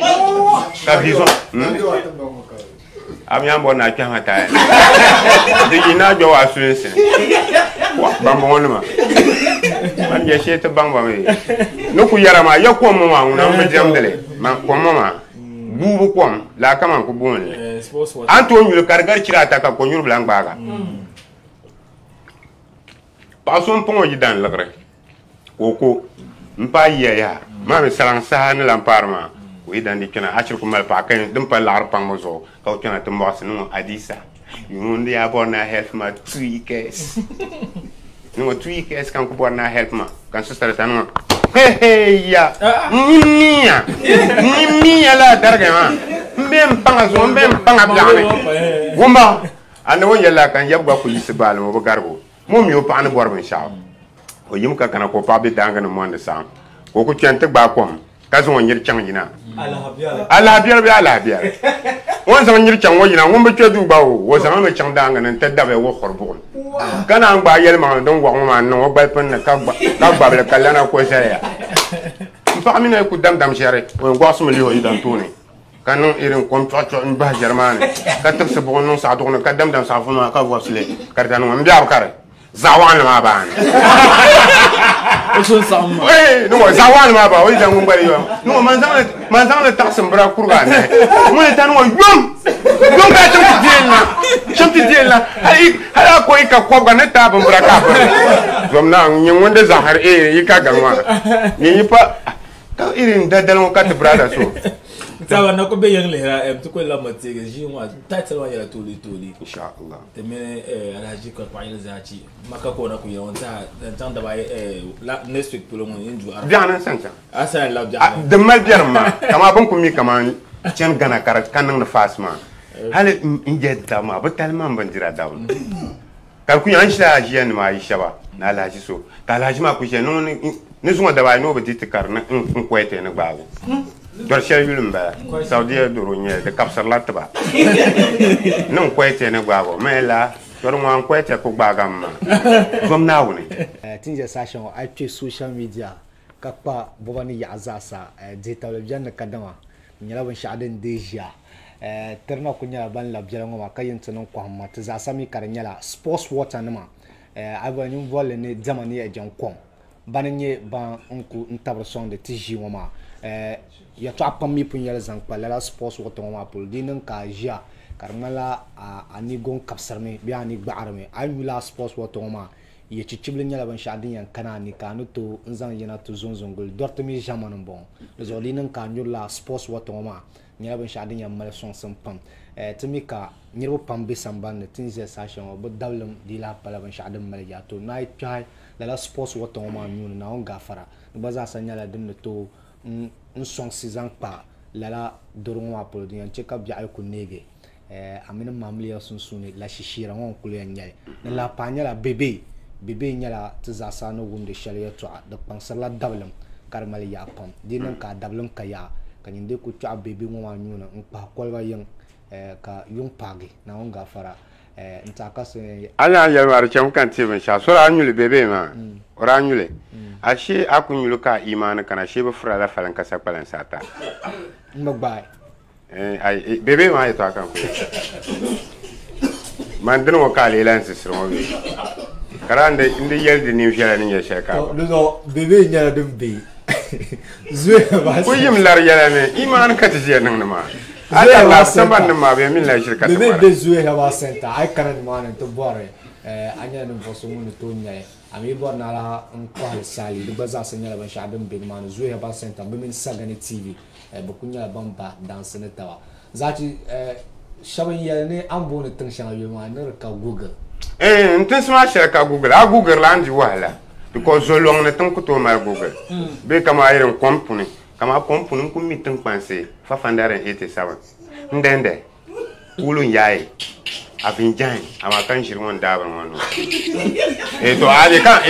ka vi zɔŋ a mi an bɔri ni a kpɛhi ma taaya di yi na gbɛ waa sulinsi ban bɔŋɔ nima man jɛ shee ti baŋ ba mi ni ku yɛra maa ya kom ŋɔ maa ŋuna n bi diɛmdili kom ŋɔ maa guubu kom laa kaman ku booni li a ni tooi nyuli ka di gari chira ata ka ko nyuri bilan gbaaga paɣa so n paŋ o yidan liɣiri ka o ko n paai yiya yaha maa mi salaŋ saha ni lan paari maa ka o yidan di kpɛna ashiri ku mali paɣa ka din pa laɣiri paŋbu zuɣu ka o kpɛna ti mɔɣisi ni ŋɔ Adisa yuun di yaa bɔri ni a help ma 2 weeks ni ŋɔ 2 weeks ka n ku bɔri ni a help ma ka n sister ta ni ŋɔ hey ya n miya n miya la darigi maa n bɛ n paŋa zuɣu n bɛ n paŋa biɛɣuni wumba a ni ŋɔ yɛlila ka n yab gba ku yiɣisi baali o bi garigu mo mi o paɣa ni bɔri binshaɣu o yim ka kana ka o paɣa bɛ daangi ni mondi saɣim ka o ku kpɛni ti gbaai kom ka zaŋ o nyiri chaŋ yina alahabiɛri bee alahabiɛri o ni zaŋ nyiri chaŋ ŋɔ yina ŋun bi kpɛ duu gba o o zaŋ mi chaŋ daangi ni n ti dabi wuɣuri buɣum ka naan gbaai yɛlimaŋli din waɣa ŋɔ maa n niŋ o gbali pini ni ka gbabili ka lana ko zaya n paɣa mi na ku damdam shɛri o yɛn gɔɣisimi lihi o yidan tooni ka niŋ irin kom chuɣu chuɣu n bahi ʒɛri maa ni ka tibisi buɣum niŋ saɣaduɣu ni ka damdam saɣafu maa ka vɔbisili ka di ta niŋ n biɛhagu ka di zaɣ waɣanli maa baani ni zaɣ waɣanli maa baa o yi zaŋ ŋun gba di yom ni ŋɔ man zaŋli taɣisi n bira kuriga anahi ŋun ta ni ŋɔ yom yom ka chaŋ ti deeli na chaŋ ti deeli na hali a ko yi ka kɔbiga ni taai bimbira ka a biri zom na nyɛ ŋun di zaɣahiri yi ka gaŋ maa nyɛ yi pa ka irin dadali ŋɔ ka ti brada so Taba na ku be yiŋ lihira ti ku labimi teegi ʒii ŋɔ title maa nyɛla tooli tooli inshallah ti mini Alhaji Kpakpayili Zaachi Maka ka o na ku yɛli ŋɔ n-tiɛha n chaŋ daba ayi next week polo ŋɔ n du Arafa biɛɣuni n san chaŋ a san labi biɛɣuni din mali biɛrim maa kaman bɛ ni ku mi kaman chani Ghana ka di ka niŋdi fast maa hali n jɛ daba maa bɛ tali maa m bindira dabili ka di ku nyɛ a ni ʒila a ʒiya nima ayi shɛba ni Alhaji so ka Alhaji maa ku ʒiya ni zuŋɔ daba ayi ni o bi di ti kari ni n kɔya ni gbaagu dɔri shɛli yuli n bala Saudiya doro n nyɛli di kabisirila tiba ni n kɔya ni gbaagu mi la dɔri ŋɔ n kɔya ku gbaaga m maa zom Naawuni. Ti ni ʒe saha shɛli ŋɔ a yi kpe social media ka kpa bɔba ni yaɣa zaasa dihitabili beni ni kadama di nyɛla binshɛɣu din deei ʒiya. Tiri na kuli nyɛla ban labi biɛla ŋɔ maa ka yɛn ti niŋ kɔhimma ti zaasa mi ka di nyɛla sports water nima a yi boli nyin bolli ni diɛma ni yɛn jɛm kom bani n-nyɛ ban ku n-tabiri sɔŋdi ti ʒii ŋɔ maa yɛltɔɣa pam mi pun yɛli zaŋ kpa lala sports water ŋɔ maa polo di yi niŋ ka a ʒiya ka di ŋmanila a ni go n-kabisirimi bee a ni gbaɣirimi a yi nyu lala sports water ŋɔ maa Yɛchichibili nyɛla binshɛɣu din yɛn kana a ni ka a ni tooi n zaŋ yina ti zunzun guli. Dɔriti mi ʒɛmani m-bɔŋɔ. Di zuɣu di yi niŋ ka a nyuri lala sports water ŋɔ maa nyɛla binshɛɣu din yɛn mali sɔŋsim pam. Ti mi ka niriba pam be sambani ni ti ni ʒiya saha shɛli ŋɔ bɛ dabilim dii lahi pala binshɛɣu din mali yaa. To ni a yi kpɛhi lala sports water ŋɔ maa nyuuni Naawuni gaafara di gba zaasa nyɛla din ni tooi n sɔŋsi zaŋ kpa lala doro ŋɔ maa polo din yɛn che ka biɛɣu yi ku neegi. A mini mamliya sunsuuni la shishiira ŋɔ n-kuli yɛn nyɛli. Din lahi pahi nyɛla bebe. Bebe nyɛla ti zaasa ni wumdi shɛli yɛltɔɣa. Di kpaŋsirila dabilim ka di mali yaɣa pam. Di yi niŋ ka a dabilim ka yaɣa, ka nyin dii ku kpiɛɣu bebe ŋɔ maa nyuuni n-kpahi koliba yiŋ ka yuŋ paagi Naawuni gaafara n-ti a ka so yɛn yɛli. A naan yɛli ma di chɛmi ka n ti binshɛɣu. So daa nyuli bebe maa, o daa nyuli. Ashee a ku nyuli ka a imaani kana, ashee bɛ furila la faliŋ ka sa kpalansi ata. M bi gbaai. Bebe maa yɛtɔɣa ka n ku man dini ŋɔ ka a lee lahi zisiri ŋɔ bee ka daa n di yɛli di nin viɛla ni nyɛ shɛli ka di zuɣu bebe nyɛla din be zuya maa ku yim lari yɛla ni imaani ka ti ʒiya niŋdi maa a tarila samban nim maa bɛ min lahi ʒiri ka ti bebe be zuya herbal center a yi kana nimaani n ti bɔri a nyɛla ninvuɣu so ŋun ni tooi nyɛli a mi bɔri ni a lahi n kɔhili saali di gba zaasa nyɛla binshɛɣu din be nimaani zuya herbal center bɛ mini Sagani TV Bɛ kuli nyɛla ban ba dansi ni taba. Zaachi shɛba n-yɛli ni a ni booni tiŋ shɛŋa yuli maa ni di ka Google. Eeh n tinsi maa shɛli ka Google. A Google la a ni di wahala because zolɔŋ ni tiŋ ku tooi mali Google bee kaman a yi di n kom puni. Kama kom puni n ku mi tiŋkpansi 587 n-dɛndɛ kuulu n-yaai Avinjahi amaa ka n ʒiri ŋɔ n daabiri ŋɔ nuu. E to a ka n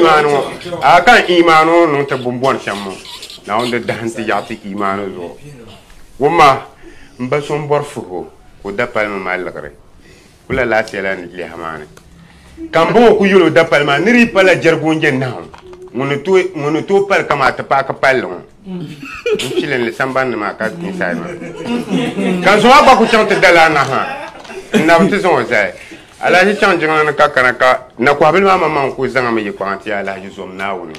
imaani ŋɔ a ka n imaani ŋɔ niŋ ti bin bɔri shɛm ŋɔ Naawuni di dahim ti yaɣi ti imaani zuɣu. Wumma m ba so m bɔri fuhibu ka o dapali mi mali liɣiri ku la laasiya la liha maa ni ka m bɔŋɔ ku yɛl o dapali maa ni di yi pala jɛrigoonjɛ nahu ŋun ni tooi pali kamaa ti paaki palli ŋɔ. N pili n li sambani ni maa ka inside maa ka n zoma gba ku chaŋ ti dali anahi maa n nabi ti zaŋ o zali alahaji chaŋ jiŋli ni ka kana ka nakɔhibili maa maŋmaŋ ku zaŋmi yi kpaŋa ti alahaji zom Naawuni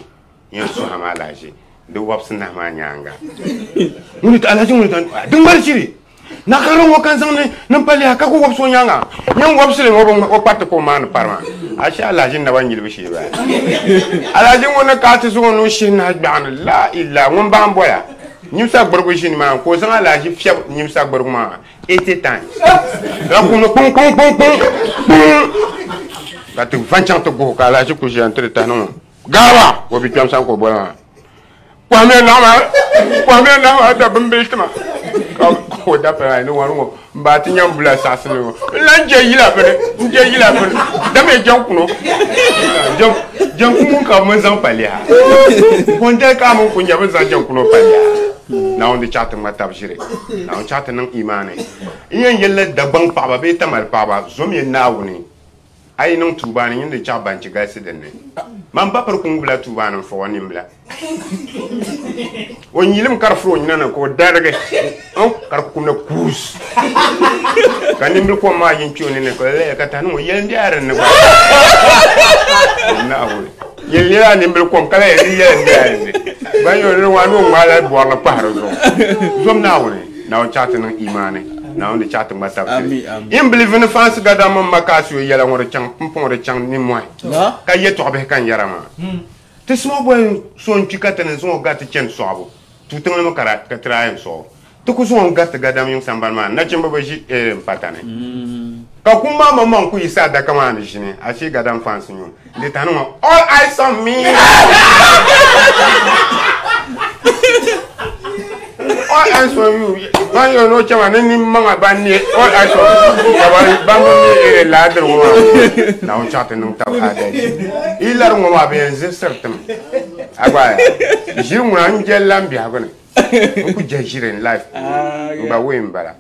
yɛn suham alahaji di wabisi nahi maa nyaaŋa ŋuni ti alahaji ŋuni ti di ŋmari shiri Naɣikariŋ ŋɔ ka n zaŋ ni ni m-pa liha ka ku wabisi o nyaaŋa. Nyɛ n wabisili ŋɔ bi o kpariti ka o maani pari maa. Ashe alahaji naba nyilibu shee bala. Alahaji ŋun ni kaai ti zaŋ o nuu shihi nahi gbiɛɣu ni la illa ŋun baŋ boya. Nyimsa gburigu ʒini maa ka o zaŋ alahaji fiɛbi nyimsa gburigu maa 80 times. Ka kuuni kpuŋ kpuŋ kpuŋ kpuŋ kpuŋ ka ti va n-chaŋ ti guhi ka alahaji ku ʒiya n-tiri tahi ni ŋɔ gaaba o bi kpɛm sani ka o boli maa. Kɔhimiya naɣ maa, kɔhimiya naɣ maa da bimbili ti ma. Ka o da pala ni wari ŋɔ m baa ti nyaŋ bula saɣisi ni ŋɔ. N lan je yila bini, n je yila bini. Damiya jɛŋkuno. Jɛŋku ŋun ka bɛ mi zaŋ pa liha. Bɔndali ka a mi ku nya bɛ ni zaŋ jɛŋkuno pa liha. Naawuni di chaɣ ti ŋma tab ʒiri. Naawuni chaɣ ti niŋ imaani. N yɛn yɛlila Dagbaŋ paɣiba bee Tamali paɣiba, zomiya Naawuni. A yi niŋ tuuba ni, nyin di chaɣ banchi galisi din ni. Man ba piri kuŋgubila tuuba ni n-fɔg o nimbila. O nyilim ka di furi o nyina ni ka o darigi ka di kumdi kuus. Ka nimbil kom maa yi n-kpe o nini ka o laya ka tahi ni ŋɔ yɛli m-be a din ni gba. Naawuni, nyin leela a nimbil kom ka lahi yɛli di yɛli m-be a din ni. Ban yɛli ni ŋɔ a ni o ŋmaai la bɔrili pahi di zuɣu. Zom Naawuni. Naawuni chaɣ ti niŋ imaani. Naawuni di chaɣ ti ŋma tab shili. In bilivi ni faansi gadama mini makaasiyo yɛla ŋɔ di chaŋ pumpɔŋɔ di chaŋ nimmɔhi ka yɛtɔɣ bihi ka n yɛra maa. Ti small boy so n-kpi ka ti ni zaŋ o gari ti chani sɔɣibu tuutiŋli mi ka ti daa yɛn sɔɣ o. Ti ku zaŋ o n-gari ti gadam yiŋ sambani maa ni nachimba bi ʒi m-pata ni. Ka kum maa maŋmaŋ ku yiɣisi adaka maa ni ʒini, ashee gadam faansi nyo n-di tahi ni ŋɔ, All eyes on me! All eyes on you. Ban yɛn o chɛma ni nin maŋa ban ne all eyes on ka ban bi mi ere laadiri ŋɔ maa Naawuni chaɣ ti niŋ tab adalci. Yi lari ŋɔ maa bɛ yɛn zibisiri ti mi. A gba ʒiri ŋuna n jɛli la n biɛhigu ni. N ku jɛ ʒiri n life puuni. N gba wei n bala.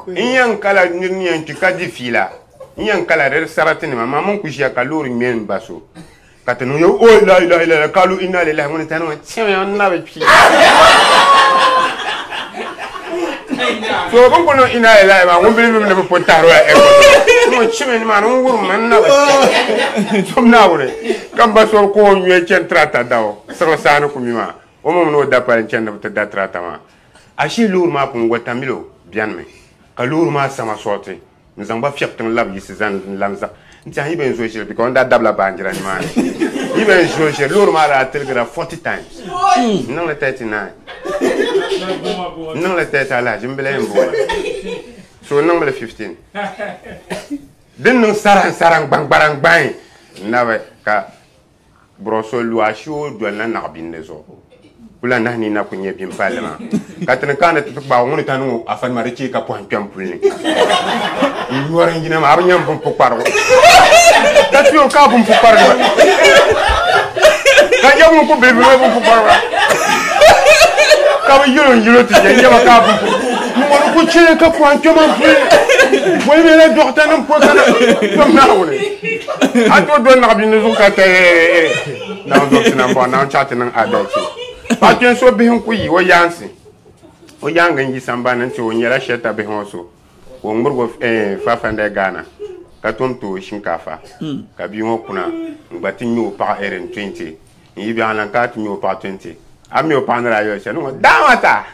N yɛn kala nir ni yɛn kpi ka di fiila. N yɛn kala di sarati nima maa mini ku ʒiya ka loori ŋme n ba so. Ka ti niŋ ya o la ilaha illallah kalu inna lillahi ŋuni tani ŋɔ chɛmi o na bi kpi. So bin ku niŋ inna lillahi maa ŋun bili ni bi pun tahiri o la airport ŋɔ chɛmi ni maa ni n wurim ma n na bi kpi. Som Naawuni ka n ba so ka o nyuya chani tirata dao siɣili saani ku mi maa o ma mini o dapali n chani ni bi ti da tirata maa ashee loori maa pun watamilo biɛni mi ka loori maa sama sɔriti N zaŋ ba fiɛbi tiŋ labi yiɣisi zani n-lan zaŋ n tɛha yi bɛn zo ʒiri because n daa dabila baanjira nimaani. Yi bɛn zo ʒiri loori maa daa tiligira 40 times. N niŋ li 39. N niŋ li 30 alahaji m bila yɛn booni. So n niŋmi li 15. Din niŋ saran saran gbaŋ gbaraŋ gbaŋ n nabi ka Buro so lu a shee o dolila naɣibindi zuɣu. Kula nahi ni na ku nyɛ bin palli maa. Ka ti ni kaani ti ti gbaag o ŋuni ta niŋ o afa nima di chee ka pɔhim kpɛm puli ni. N nyɔri n yina maa a bi nya m bimpukparigu. Ka ti o ka a bimpukparigu maa. Ka n yɛba ŋun ku bilibili o bimpukparigu maa. Ka bi yɛl o n yɛl o ti je n yɛba ka a bimpukparigu. N ŋɔ di ku chee ka pɔhim kpɛm n puli ni. Boli mi la dɔɣita nim pɔi ka na tom Naawuni. A tooi doli naɣibindi zuɣu ka ta Naawuni dɔbisi na m-bɔŋɔ, Naawuni chaɣ ti niŋ adalchi. Paɣa kpeen so bihi n-ku yi o yaansi. O yaaŋa n-yi sambani nti o nyɛla shɛta bihi ŋɔ so ka o ŋmirig o 500 Ghana ka tom ti o shinkaafa ka bia ŋɔ kuna n-gba ti ŋme o paɣa erin 20 n-yi biɛɣu lan ka ti ŋme o paɣa 20 a mi o paɣa ni daa yɛli shɛli ni ŋɔ daamata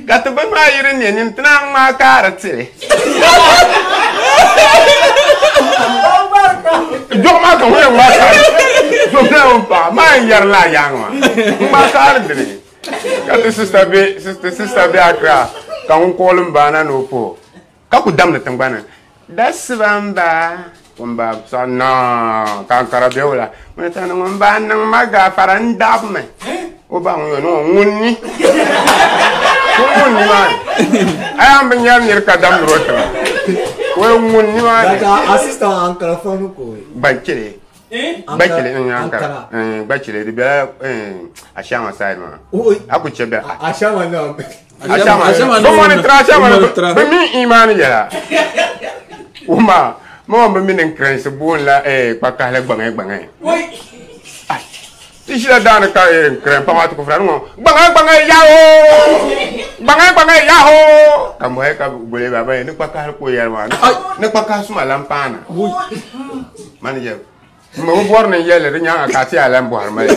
ka ti bini maa yi di ne nini ti naan ŋmaai kaari tili Dɔɣu maa ka ŋun yɛn ŋmaai kaari so bela ŋun paɣa maa n yɛri laa yaaŋa maa n ŋmaai kaari dini ka ti sista be ti sista be Accra ka ŋun kuɣili m baana ni o puhi ka ku damdi tingbani da siba m ba. Ŋun ba sa na ka Ankara be wula. Ŋun ta ni ŋun ba niŋ ma gaafara n dabi mi. O ba ŋun yo ni ŋun ŋun ni. Ko ŋun ni maa ni. A yaa bi nyari niri ka damdir o tiŋa. O ye ŋun ni maa ni. Data assistant Ankara fɔni ko ye. Gbachili. Gbachili n Ankara. Gbachili di bela Ashama side maa. A ku che bɛ. Ashama na. Ashama. Bi mɔni tira Ashama ni bi mi imaani yɛla. Uma ma bi mi ni kirinsi boon la kpakahili gbaŋɛ gbaŋɛ. Ti ʒila daani ka kirin pa maa ti ku fura ni ŋɔ gbaŋɛ gbaŋɛ yahoo gbaŋɛ gbaŋɛ yahoo ka mɔhi ka guli ba ba ni kpakahili ko yɛli maa ni kpakahi suma lan paana mani yɛ ma bi bɔri ni yɛli di nyaanga ka ti yaa lan bɔhiri mali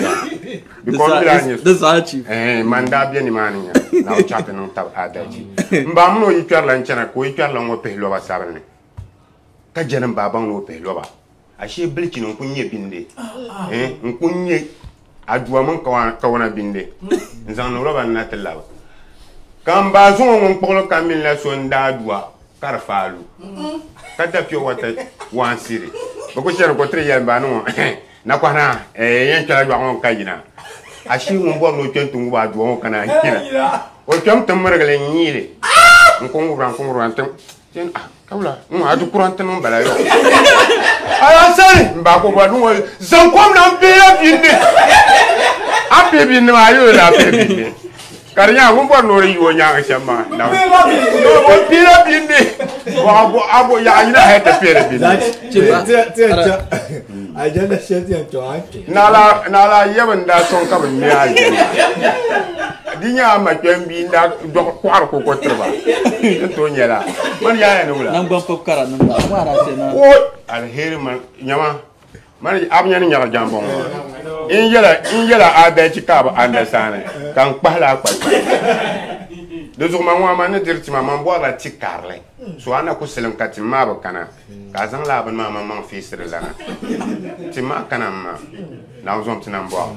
because mi laa nyɛ man daa bɛ nimaani nya na o chaɣ ti niŋ tab adalci n ba mini o yi kpɛrila n chana ka o yi kpɛrila ŋɔ pihi loba sabinli ka jɛni n ba baŋ ni o pihi loba ashee bilichini n ku nyɛ bindi n ku nyɛ aduwa mini kawana bindi n zaŋ ni roba na ti labi ka n ba zuŋɔ ŋun kpuɣili ka mini la so n daa aduwa ka di faalu ka da pure water one cedi bi ku chɛni ko tiri yɛli n ba ni ŋɔ na kɔhina yɛn kpɛla yɔɣu ŋɔ ka yina ashee ŋun bɔri ni o kpɛ n ti ŋubi aduwa ŋɔ kana yina o kpɛm ti mirigili n nyiili n ku ŋubira n ku ŋubira n ti kawula n adu kuran tinu bala yo ala sani n ba ko ba dun zan kom na n pela bindi a pe bindi ma yo la pe bindi karinya ŋun bɔri ni o di yi o nyaanga shɛm maa na o pela bindi wa abo abo ya yina hɛ ti pela bindi Aljanna shɛli ti yɛn kpɛ maa kpɛ. Naala yɛm n daa sɔŋ ka bi ŋmɛ aljanna di nyɛ a ma kpɛm bia n daa kɔɣari koko tiriba n tooi nyɛla mani yaaya ni wula Nangban pɔb kara niŋ ba ŋmaara ase na. O alheri man nyama mani a bi nya ni nyaɣa jambɔŋ ŋɔ n yɛla n yɛla adalci ka a bi understand ka n kpahila a kpali di zuɣu man ŋɔ man ni diri tima man bɔrila ti karili so a na ku silim ka tim maa bi kana ka a zaŋ laa bini maa maŋmaŋ feesiri lana tim maa kana n ma naawuni zaŋ ti na n bɔɣu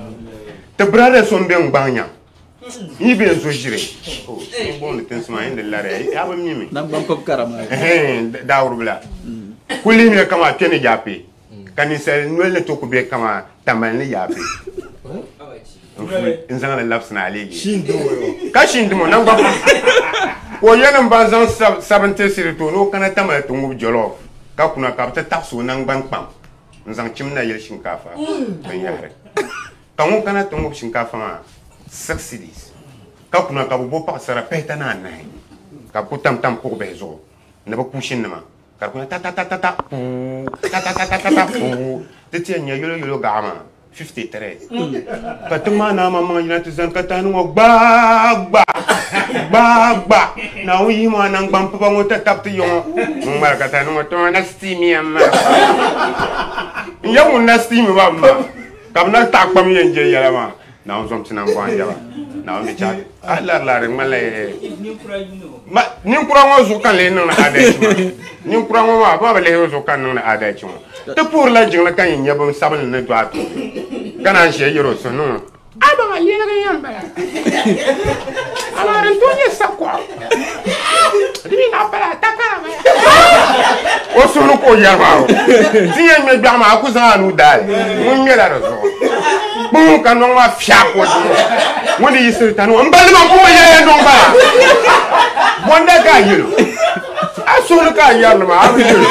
ti brother so n bɛ n gbaŋ nya n yi bɛ n zo ʒiri n booni tinsi maa yin di lariya ya bi mimi Nangban pɔb kara maa. Daawuribila ku lihimiya kama kpɛ ni yaape ka ninsal noli ni to ku bɛ kama tambali ni yaape n zaŋli labisina a leegi ka shin dimo nangban ka o yɛli ban zaŋ 70 cedi to ni o kana tamali ti ŋubi jollof ka kuna ka bi ti taɣasi o nangban kpam n zaŋ chim na yili shinkaafa binyahari ka ŋun kana ti ŋubi shinkaafa maa 6 cedis ka kuna ka bi bo paɣasara pihita ni anahi ka bi ku tam tam kuɣu bihi zuɣu ni bi kuushin nima ka di kuna ta ta ta ta ta puu ta ta ta ta ta ta puu ti ti yɛn nyɛ yolo yolo gaɣa maa 53 ka tiŋ maa naa maŋmaŋ yina ti zani ka tahi ni ŋɔ gbaagba gbaagba naawuni yihi maa naŋgban piba ŋɔ ta tabi ti ya ŋɔ ŋun ŋmali ka tahi ni ŋɔ tɔŋ na steamiya ma n yɛ ŋun na steami ba ma ka bi na taɣa kpam yɛn je yɛla maa naawuni zɔm ti naŋgban yɛba naawuni di chaɣa a lari lari ŋmanila ninkura ŋɔ zuɣu ka n lee niŋdi adalci maa ninkura ŋɔ maa ba bi lihi zuɣu ka n niŋdi adalci ŋɔ ti puhirila jiŋli ka yɛn nyɛ bin sabinli ni do a tooni ka naan ʒiya yɛri o suhu ni ŋɔ a baŋ a lɛligi yɛn bala amaa din tooi nyɛ sakuɣu di mi naɣ pala takara bala o suhu ni ka o yɛri maa o ti yɛn ŋmɛ gbiɛɣu maa a ku zaŋ a nuu daali ŋun ŋmɛla di zuɣu kpuŋ ka nɔŋ maa fiɛɣu ka o zuɣu ŋun di yiɣisiri tani ŋɔ n balli maa kuma yɛla nɔŋ bala bonda ka a yɛlo a suhu ni ka a yɛri li maa a bi yɛlo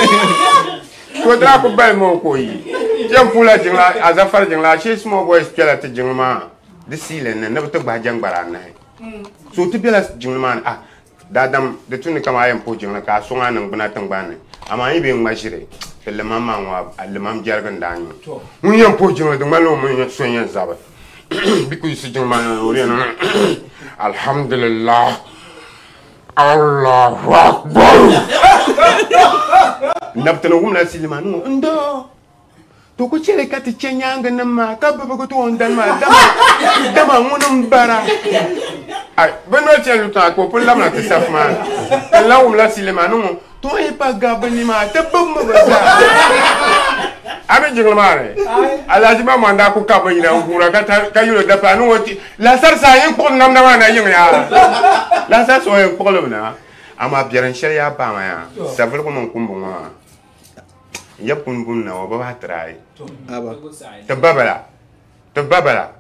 to daa ku bali maa ka o yi yɛn puhila jiŋla a zafari jiŋla ashee small boys kpɛla ti jiŋli maa di siilin ni ni bi ti gbahi jɛŋgbara anahi so ti bela jiŋli maa ni ah daadam di tu ni kama a yɛn puhi jiŋli ka a sɔŋ a niŋgbuna tingbani ni amaa yi bɛ ŋma ʒiri ti limam maa ŋɔ a limam jɛrigi n daa nyɛ ŋun yɛn puhi jiŋli di ŋmanila o mini so yɛn zabi bi ku yiɣisi jiŋli maa ni o yɛn alhamdulillah Allahu Akbar nabtini wumla sili maa ni ŋɔ n doo to ku chɛli ka ti chɛ nyaangi nim maa ka bibigi ti o n dani maa dama dama ŋuni n bara ai bi noli chɛli lutaa ka o pun labina ti safu maa ni n lan wumla sili maa ni ŋɔ to yi pa gabi ni maa ti bibimi bi zaa a mi jiŋli maa ni alhaji maa maa daa ku ka bi yina n guura ka yɛlo dapaa ni ŋɔ ti lasari saa yɛn kpuɣi namda maa na yiŋ yaa lasari saa yɛn kpuɣili mi na amaa biɛrin shɛli yaa paama yaa savuligu mini kumbu ŋɔ maa Yab kun bum na o ba try. Aba. Ti babala. Ti babala.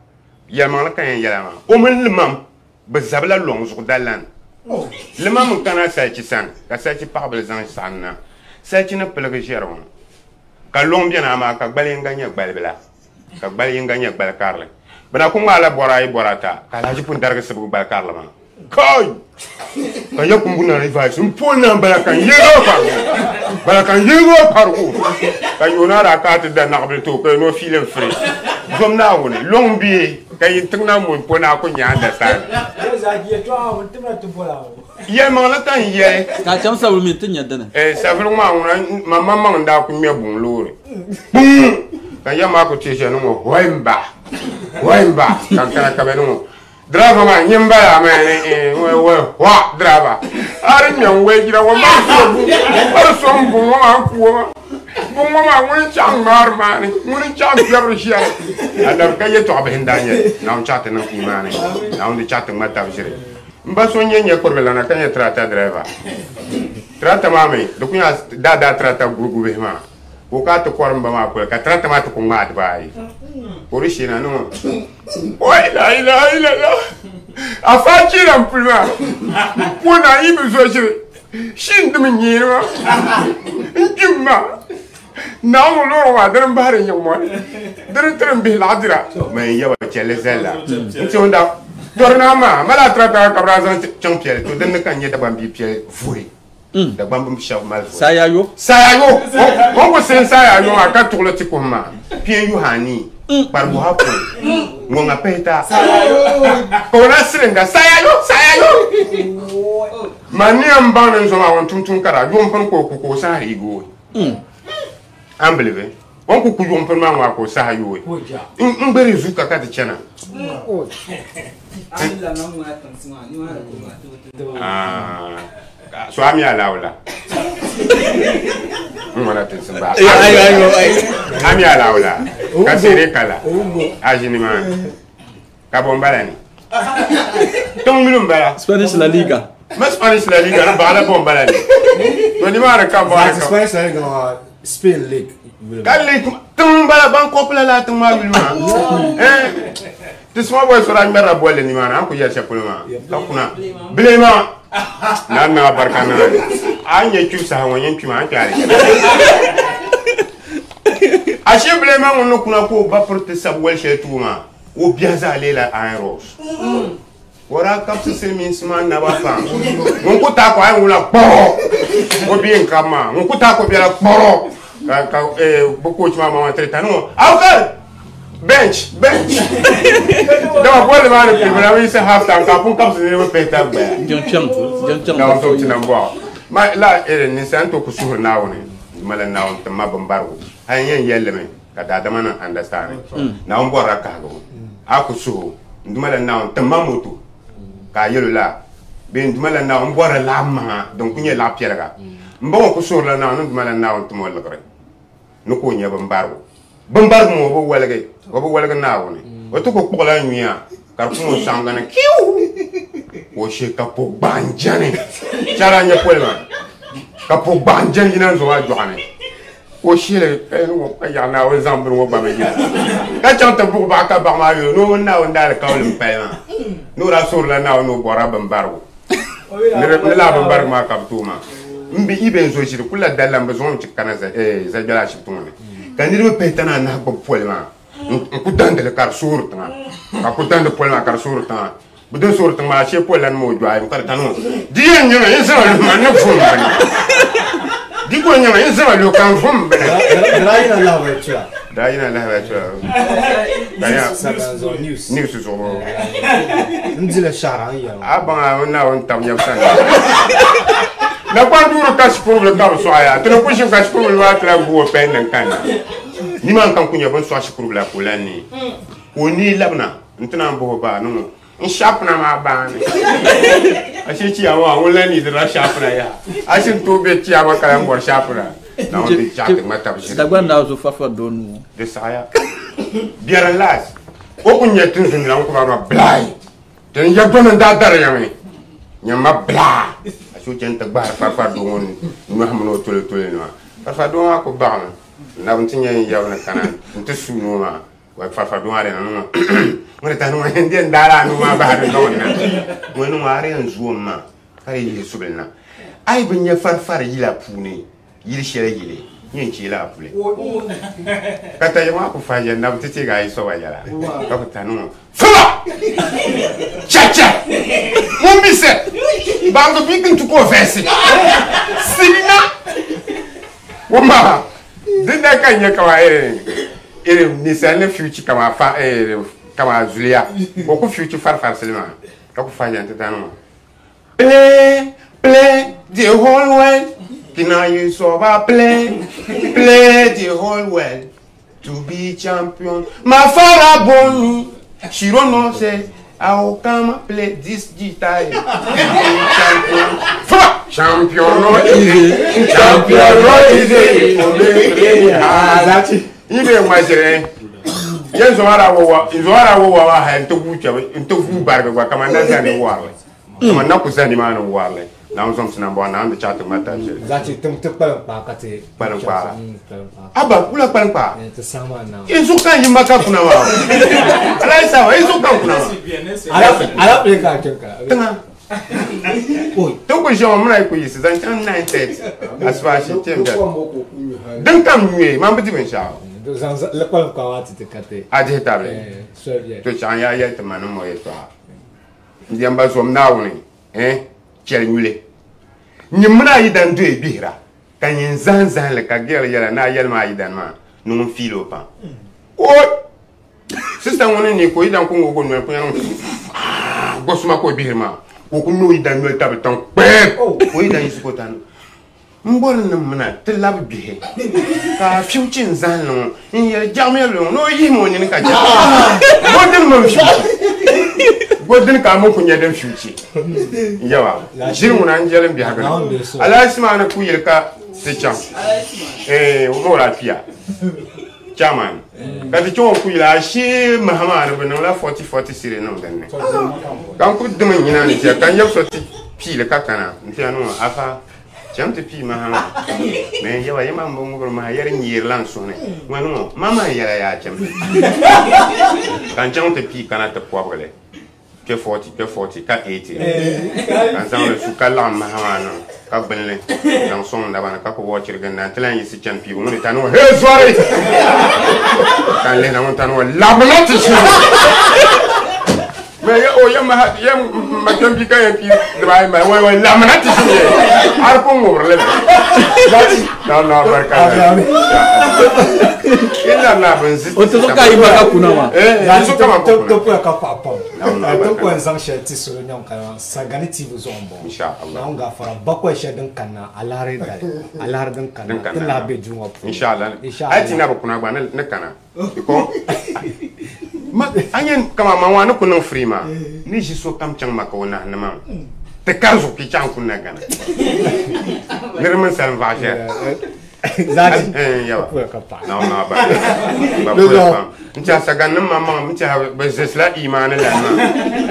Yɛlimaŋli ka yɛn yɛla maa. O mini limam bɛ zabila lɔŋ zuɣu dalan. Limam n kana salichi sani ka salichi paɣabili zaŋ saɣim na. Salichi ni piligi ʒɛri ŋɔ. Ka lɔŋ beni amaa ka gbali yinga nyɛ gbalibila ka gbali yinga nyɛ gbali karili. Bɛ na ku ŋmaala bɔra ayi bɔra ata ka Alhaji pun darigi sibigi gbali karili maa. Kai! Ka ya kumbu na revice n po na bala kan yego parigu. Bala kan yego parigu. Ka yona ra ka ti da naɣibili to ka no filim free. Zom na wuni long bi ka yin tiŋ na mun po na ku nya understand. Yɛlimaŋli ka n yɛli. Ka chaŋ sabili mi ti nya dini. Eh sabili maa ŋuna ma maŋmaŋ n daa ku ŋmɛ buŋ loori. Buŋ! Ka ya maa ku tiɛ shɛli ni ŋɔ hoimba hoimba ka n kana ka bɛ ni ŋɔ driver maa nyɛ n bala maa ni eh wa driver a di ŋmɛ n wei jira ŋɔ maa so buŋ a di so n buŋ ŋɔ maa n ku ŋɔ buŋ ŋɔ maa ŋuni n chaŋ ŋmaari maa ni ŋuni n chaŋ piɛbiri shɛli adabi ka yɛltɔɣa bihi n daa nyɛ Naawuni chaɣ ti niŋ imaani Naawuni di chaɣ ti ŋma tabi ʒiri n ba so n nyɛ nyɛ kurigi lana ka nyɛ tractor driver tractor maa mi di ku nyɛ daadaa tractor gurugu bihi maa ka o ka ti kɔri n ba maa poli ka tractor maa ti ku ŋmaai dibaayi ka o di sheena ni ŋɔ oi la ilaha illallah afa cheera n puli maa n po na yi bi zo ʒiri shi n dimi nyeeni maa n kpim ma Naawuni loori maa dini n bahiri nyiŋ mɔni dini tiri n bihi laɣidira man yaba chɛlli zalla n ti ŋun daa tɔri naa maa mali a tractor ka bi daa zaŋ chaŋ piɛli to dinni ka n nyɛ Dagbaŋ bia piɛli vuhi Dagbaŋ bi shɛba mali vuhi Sayayo. Sayayo o ku sin sayayo maa ka tuɣili ti kuhi maa pia yuha anii kparibuha pɔi ŋɔŋa pihita ka o na sirinda sayayo sayayo ma niya n baŋ ni n zo maa ŋun tum tum kara yuŋ pini ka o ku ka o sahi yooi an bilibi o ni ku ku yuŋ pini maa ŋɔ ka o sahi yooi n gberi zu ka ka ti chana so a mi alawla n ŋɔna tinsi ba a mi alawla ka seere kala a ʒini maa ka bɔ n bala ni tiŋ yuli n bala Spanish La Liga. Ma Spanish La Liga ni baɣala bɔ n bala ni to nimaani ka bɔ Zaati Spanish La Liga maa Spain League. Ka league tiŋ n bala ban kɔpila laa tiŋ maa yuli maa ti small boy sora ŋmɛrila bolli nimaani an ku yɛli shɛli polo maa ka kuna bile maa na niŋ a barika niŋ a ni nyɛ kpibu saha ŋɔ nyɛ kpima an kpɛ alijana ashe bile maa ŋun ni kuna ka o ba piri ti sabi wali shɛli tuo maa o biɛhi zaa leela iron rods o daa kabisi silimiinsi maa naba pam ŋun ku taai ko a yi wula kpɔrɔ o bia n kabi maa ŋun ku taai ko biɛla kpɔrɔ ka ka bi coach maa maa tiri tani ŋɔ awkal bench bench dama bolli maa ni pili na bi yisi half time ka pun kabisi niriba pihi tab gbaya Jɔn kpɛm. Jɔn kpɛm. na to tina bɔɣu ma la ninsal n to ku suhuri Naawuni mali Naawuni ti ma binbarigu a yɛn yɛlli mi ka daadama niŋ understand Naawuni bɔrila kahigu a ku suhu n duma la Naawuni ti ma moto ka a yɛlo la bee n duma la Naawuni n bɔrila laɣa maŋa din ku nyɛ laɣa piɛliga n ba ŋɔ ku suhurila Naawuni n duma la Naawuni ti mo liɣiri ni ka o nyɛ binbarigu binbarigu ŋɔ o bi waligi o bi waligi Naawuni o ti ku kpuɣila nyuya ka di ku ŋɔ saŋgani kiu ka o she ka po gbaanjani chara nyɛ poli maa ka po gbaanjani yina n zo maa jɔɣani ka o sheli ka yɛli ŋɔ ka yaɣa Naawuni zaŋ bini ŋɔ gba mi yina ka chaŋ ti buɣi baɣa ka baɣa maa yɛli ni o mini Naawuni daali kabili n pali maa ni o daa suhurila Naawuni ni o bɔrila binbarigu ni laa binbarigu maa ka bi tooi maa n bi i bɛ n zo ʒiri kula dalila n bi zaŋ mi kana Zagbɛla ashibiti ŋɔ ni ka niriba pihi tana anahi gbubi poli maa n ku dandili ka di soori tiŋa ka ku dandi poli maa ka di soori tiŋa bi din soori tiŋa maa shee poli la ni ma o jɔɣi ka di tani ŋɔ di yɛn nyɛma n zama luhi maa ni vum bini di ko nyɛma n zama luhi ka n vum bini Daa yina lahabali tura. Daa yina lahabali tura ka nya Sagan zuɣu news. News zuɣu. N dila shahara n yɛli. A baŋ a Naawuni tam nyɛbu sani na kpan duuri ka shikuru ka bi sɔɣi ya ti ni ku ʒini ka shikuru maa ti lahi gu o pɛn din kanna nimaani ka n ku nyɛ bin sɔɣi shikuru bila ka o lahi neei ka o neei labina n ti naan bahi o baa ni ŋɔ n shapina maa baani ashe chiya maa ŋun lahi needira shapina yaha a shini tooi be chiya maa ka lahi bɔri shapina Naawuni di chaɣ ti ŋma tabi ʒiri Dagbaŋ daa zo fafa doo nuu. Di saɣaya biɛri n laasi o ku nyɛ tinzun la n ku ba ma bilaayi din ya gbani n daa dari ya mi nyɛ ma bilaa a so chɛni ti gbahari farifari doo ŋɔ nuhi mini o toli toli nima farifari doo maa ku baɣami N ti nyɛ n yɛbu ni kana n ti su noo maa wa farfar doo maa di niŋ ŋɔ di tahi ŋɔ n di yɛn daala a nuu maa bahi di zaŋ na ŋɔ niŋ a di yɛn zoom maa ka di yihi subili na a yi bi nyɛ farfar yila puuni yili shɛli yili nyɛ n cheela a puli ka tayi maa ku fahi yɛn nabi ti teegi a yi soba yɛla ka ku tahi niŋ fuba chacha ŋun bi sɛ baŋdi bi kin ti ko vɛsi silina wama din da ka nyɛ kama irin ninsal ni fiuchi kama fa kama zuliya o ku fiuchi farfarisili maa ka ku fahi yɛn ti tani ŋɔ play play the whole world kina yi soba play play the whole world to be champion ma fara boni she don't know say I will come play this guitar to be champion. Fuck! Champion no easy. Champion no easy. Play hard. Ibe ngwajire. Yen zowara wo zowara wo wa ha ntogu chabe ntogu barga gwa kama na zani warle. Kama na ku zani ma no warle. Na nzom sina bo na ndo chat mata je. Zachi tum ti kpalim kpaa ka ti Kpalim kpaa. Aba kula kpalim kpaa. Ti sama na. Inzu kan yimma ka kuna wa. Ala isa wa inzu kan kuna wa. Ala play ka chen ka. Tanga. Oi. To ko jean mna ko yisi zan chan 9:30. Asfa shi tem da. Dan kam nywe ma bi bin sha. Do zan le kpalim kpaa wa ti ti ka te. A je table. So bien. To chan ya ya te manu mo yeto. Ndiamba som nawuni. Eh? Chel nyule. Nyimna yi dan do e bihira. Ka nyin zan zan le ka gel yela na yel ma yi dan ma. Nung filo pa. O sister woni ni ko yidan ko ngo no ko yan. Gosuma ko bihira ma. Ko ko no yidan no tabe tan pe. Ko yidan yisuko tan. Mbor ni mna ti lab bihi ka fiuchi n zan no n yel jamiya lo no yi mo ni ka ja. Godin mo fiuchi. Godin ka mo kunya den fiuchi. Yawa. Jirin na njelin biha ga. Ala sima na ku yelka ti cham. Eh o la pia. Chairman. Ka ti chon ku yela shi mahama na no la 40 40 sire no den ne. Kan ku dum nyina ni ti kan yeb so ti pile ka kana. Nti anu afa cham ti pi mahama. Me yawa yema mbongo ma yar nyir lan sone. Wanu mama yara ya cham. Kan cham ti pi kana te poabale. Ke 40 ke 40 ka 80. Kan zan le su ka lan mahama no. Ka benle. Dan son da bana ka ko watchir ganna tlan yisi cham pi woni tanu he soirée. Kan le na won tanu la bonati. Mais o yam yam ma tambi ka yam pi dai ma way way la manati shi ar ko ngor le. No no barka. Illa na benzi. O to ka yi ka kuna ma. Eh Zachi to ka ma to kuna. to ka pa pa. No, To ko zan she ti so nyon ka sagani TV zo mbo. Insha Allah. Na nga fara bakwai she din kanna alare dai. Alare din kanna. Din kanna. Tin la be junwa pu. Insha Allah. Insha Ai tina ba kuna ba na kana. Ko ma anyen kama ma wani kunan free ma. Ni ji so kam chang ma ko na na ma. Te karzo ki chang kuna gana. Nirman san vaje. Zachi. Eh yawa. Ko ka pa. No no ba. Ba No, ko no. pa. Ncha sagan ma ma ncha ba zesla imani la ma.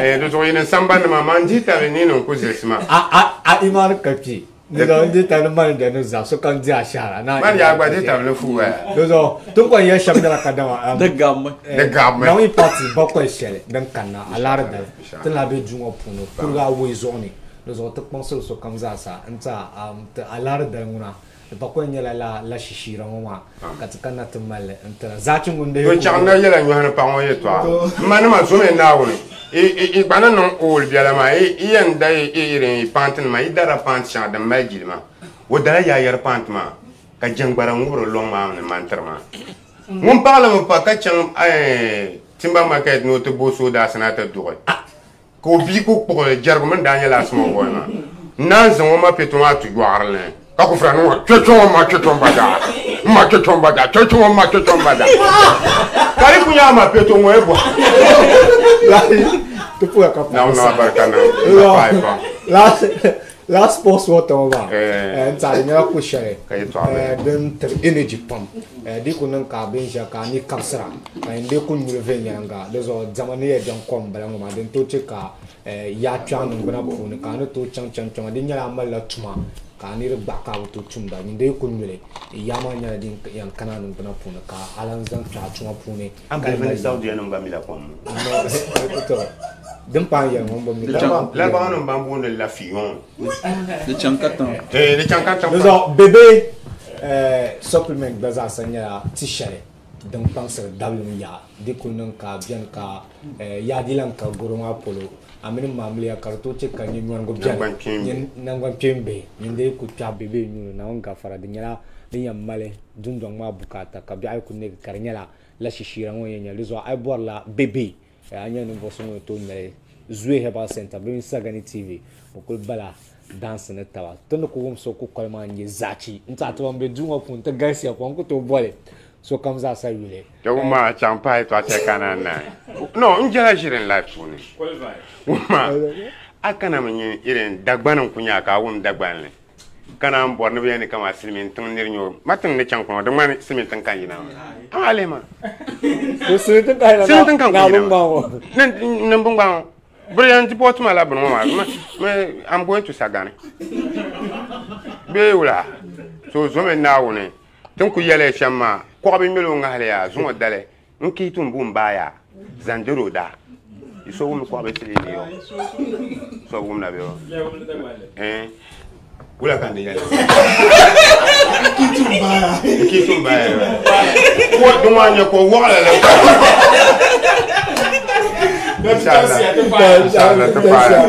Eh do to yin samba na ma ma nji ta ni no ko zesma. A a iman ka pi. Ni do ndi ta man da no za so kan dia shara na. Man ya gba di ta le fu wa. Do zo tun ko ye sham da ka da wa. Da gamma. Da gamma. Na wi party bakwai shele din kanna alare dai. Insha Tin la be junwa pu no. Kurga wo zo ni. Do zo to kpon so kam za sa nta am ta alare dai nguna. Bakwai nyɛla la la shishira ŋɔ maa ka ti kanna ti malli n tira zaachi ŋun To chaŋ na yɛla nyɔhini paɣa ŋɔ yɛltɔɣa n ma nima zomi Naawuni i gba ni niŋ ool biɛla maa i yɛn da i irin i paanti nima i darila paanti shɛŋa din mali jilima o dala yaayɛri paanti maa ka jɛngbara ŋubiri lɔŋ maa ni mantiri maa ŋun paɣala mi pa ka chaŋ timba market ni o ti bo soodaasi na ti duɣi ka o bia ku kpuɣi jɛrigu mini daa nyɛla asima bɔli maa n naan zaŋ o ma peto maa ti yɔɣiri li ka ku fura ni ŋɔ kpɛkpɛ ma kpɛkpɛ ba daa ma kpɛkpɛ ba daa kpɛkpɛ ma kpɛkpɛ ba daa ka di ku nyaa ma peto ŋɔ e bɔ ti puya ka pa na na barka na No. pa pa La Last sports water ŋɔ maa Eh. n tiɛha di nyɛla ko shɛli Ka yɛltɔɣa bala. din tiri energy pam. Di ku niŋ ka a bɛ n ʒiya ka a ni kabisira ka n dee ku nyuli viɛnyɛlinga. Di zuɣu diɛma ni yɛn diɛm kom bala ŋɔ maa din tooi chɛ ka yaa kpiɔŋ niŋgbuna puuni ka a ni tooi chaŋ chaŋ kpɛŋɔ. Di nyɛla a malila tuma ka a niri gbaɣa ka a bi tooi tumda. Nyin dee ku nyuli yaa maa nyɛla din yɛn kana a niŋgbuna puuni ka a lan zaŋ kpɛɣu tuma puuni. An Ka believe mali ni Saudiya nim gba mila kom ŋɔ. To, din paai n yɛli ŋɔ n bi mi. Larabawa nim ban booni la fiyon. Di chaŋ katiŋ. Eh, di chaŋ katiŋ. Di zuɣu bebe supplement gba zaa sa nyɛla ti shɛli din kpaŋsiri dabilim yaa. Di ku niŋ ka bɛni ka yaa di lan ka goro maa polo a mini maamiliya ka di tooi chɛ ka nyɛ nyɔnigu bɛni. Nangban kpeein bihi. Nyɛ nangban kpeein bihi. Nyin dee ku kpɛhi bebe nuu ni Naawuni gafara. Di nyɛla din yɛn mali dundɔŋ maa bukaata ka biɛɣu yi ku neegi ka di nyɛla la shishiira ŋɔ yɛn nyɛli. Di zuɣu a yi bɔrila bebe a nyɛ ninvuɣu so ŋun ni tooi ŋmɛli Zue Herbal Center bɛ mini Sagani TV bɛ kuli bala dansi ni taba. Ti ni ku wum so kukoli maa n-nyɛ zachi. N tiɛha ti ban be duu ŋɔ puuni ti galisiya pam n ku tooi boli sokam zaa sa yuli. Jɛbu maa chaŋ pahi tɔɣa chɛ ka na naai. No, n jɛla ʒiri n life puuni. Wumma, a kana mi nyɛ irin Dagbani n ku nya ka a wum Dagbanli. Kana n bɔri ni bɛ yɛn ni kama silimiin tiŋ niri nyɛ o. Ma tiŋ ni chaŋ kpaŋ, di ŋmani silimiin tiŋ ka n yina maa. Amaa lihi ma. To silimiin tiŋ ka yina Silimiin tiŋ ka n ku naa yina bin maa. gbaŋ ŋɔ. Ni bin gbaŋ ŋɔ. Bɛ yɛn deport ma la bini ŋɔ maa. Ma, I'm going to Sagani. Bee wula. So zomi Naawuni. Tin ku yɛli shɛm maa, kɔɣa bi ŋmɛli o ŋahili yaa, zuŋɔ dali, n kihi tum bu n baa yaa, zaŋ diri o daa. Yi so wum kɔɣa bi sili ni yo. So wum na bɛ yo. Wula ka n di yɛli? N kihi tum baa yaa. Ko di ŋɔ nyɛ ko wɔɣila la. Inshallah. Inshallah, ti paaya.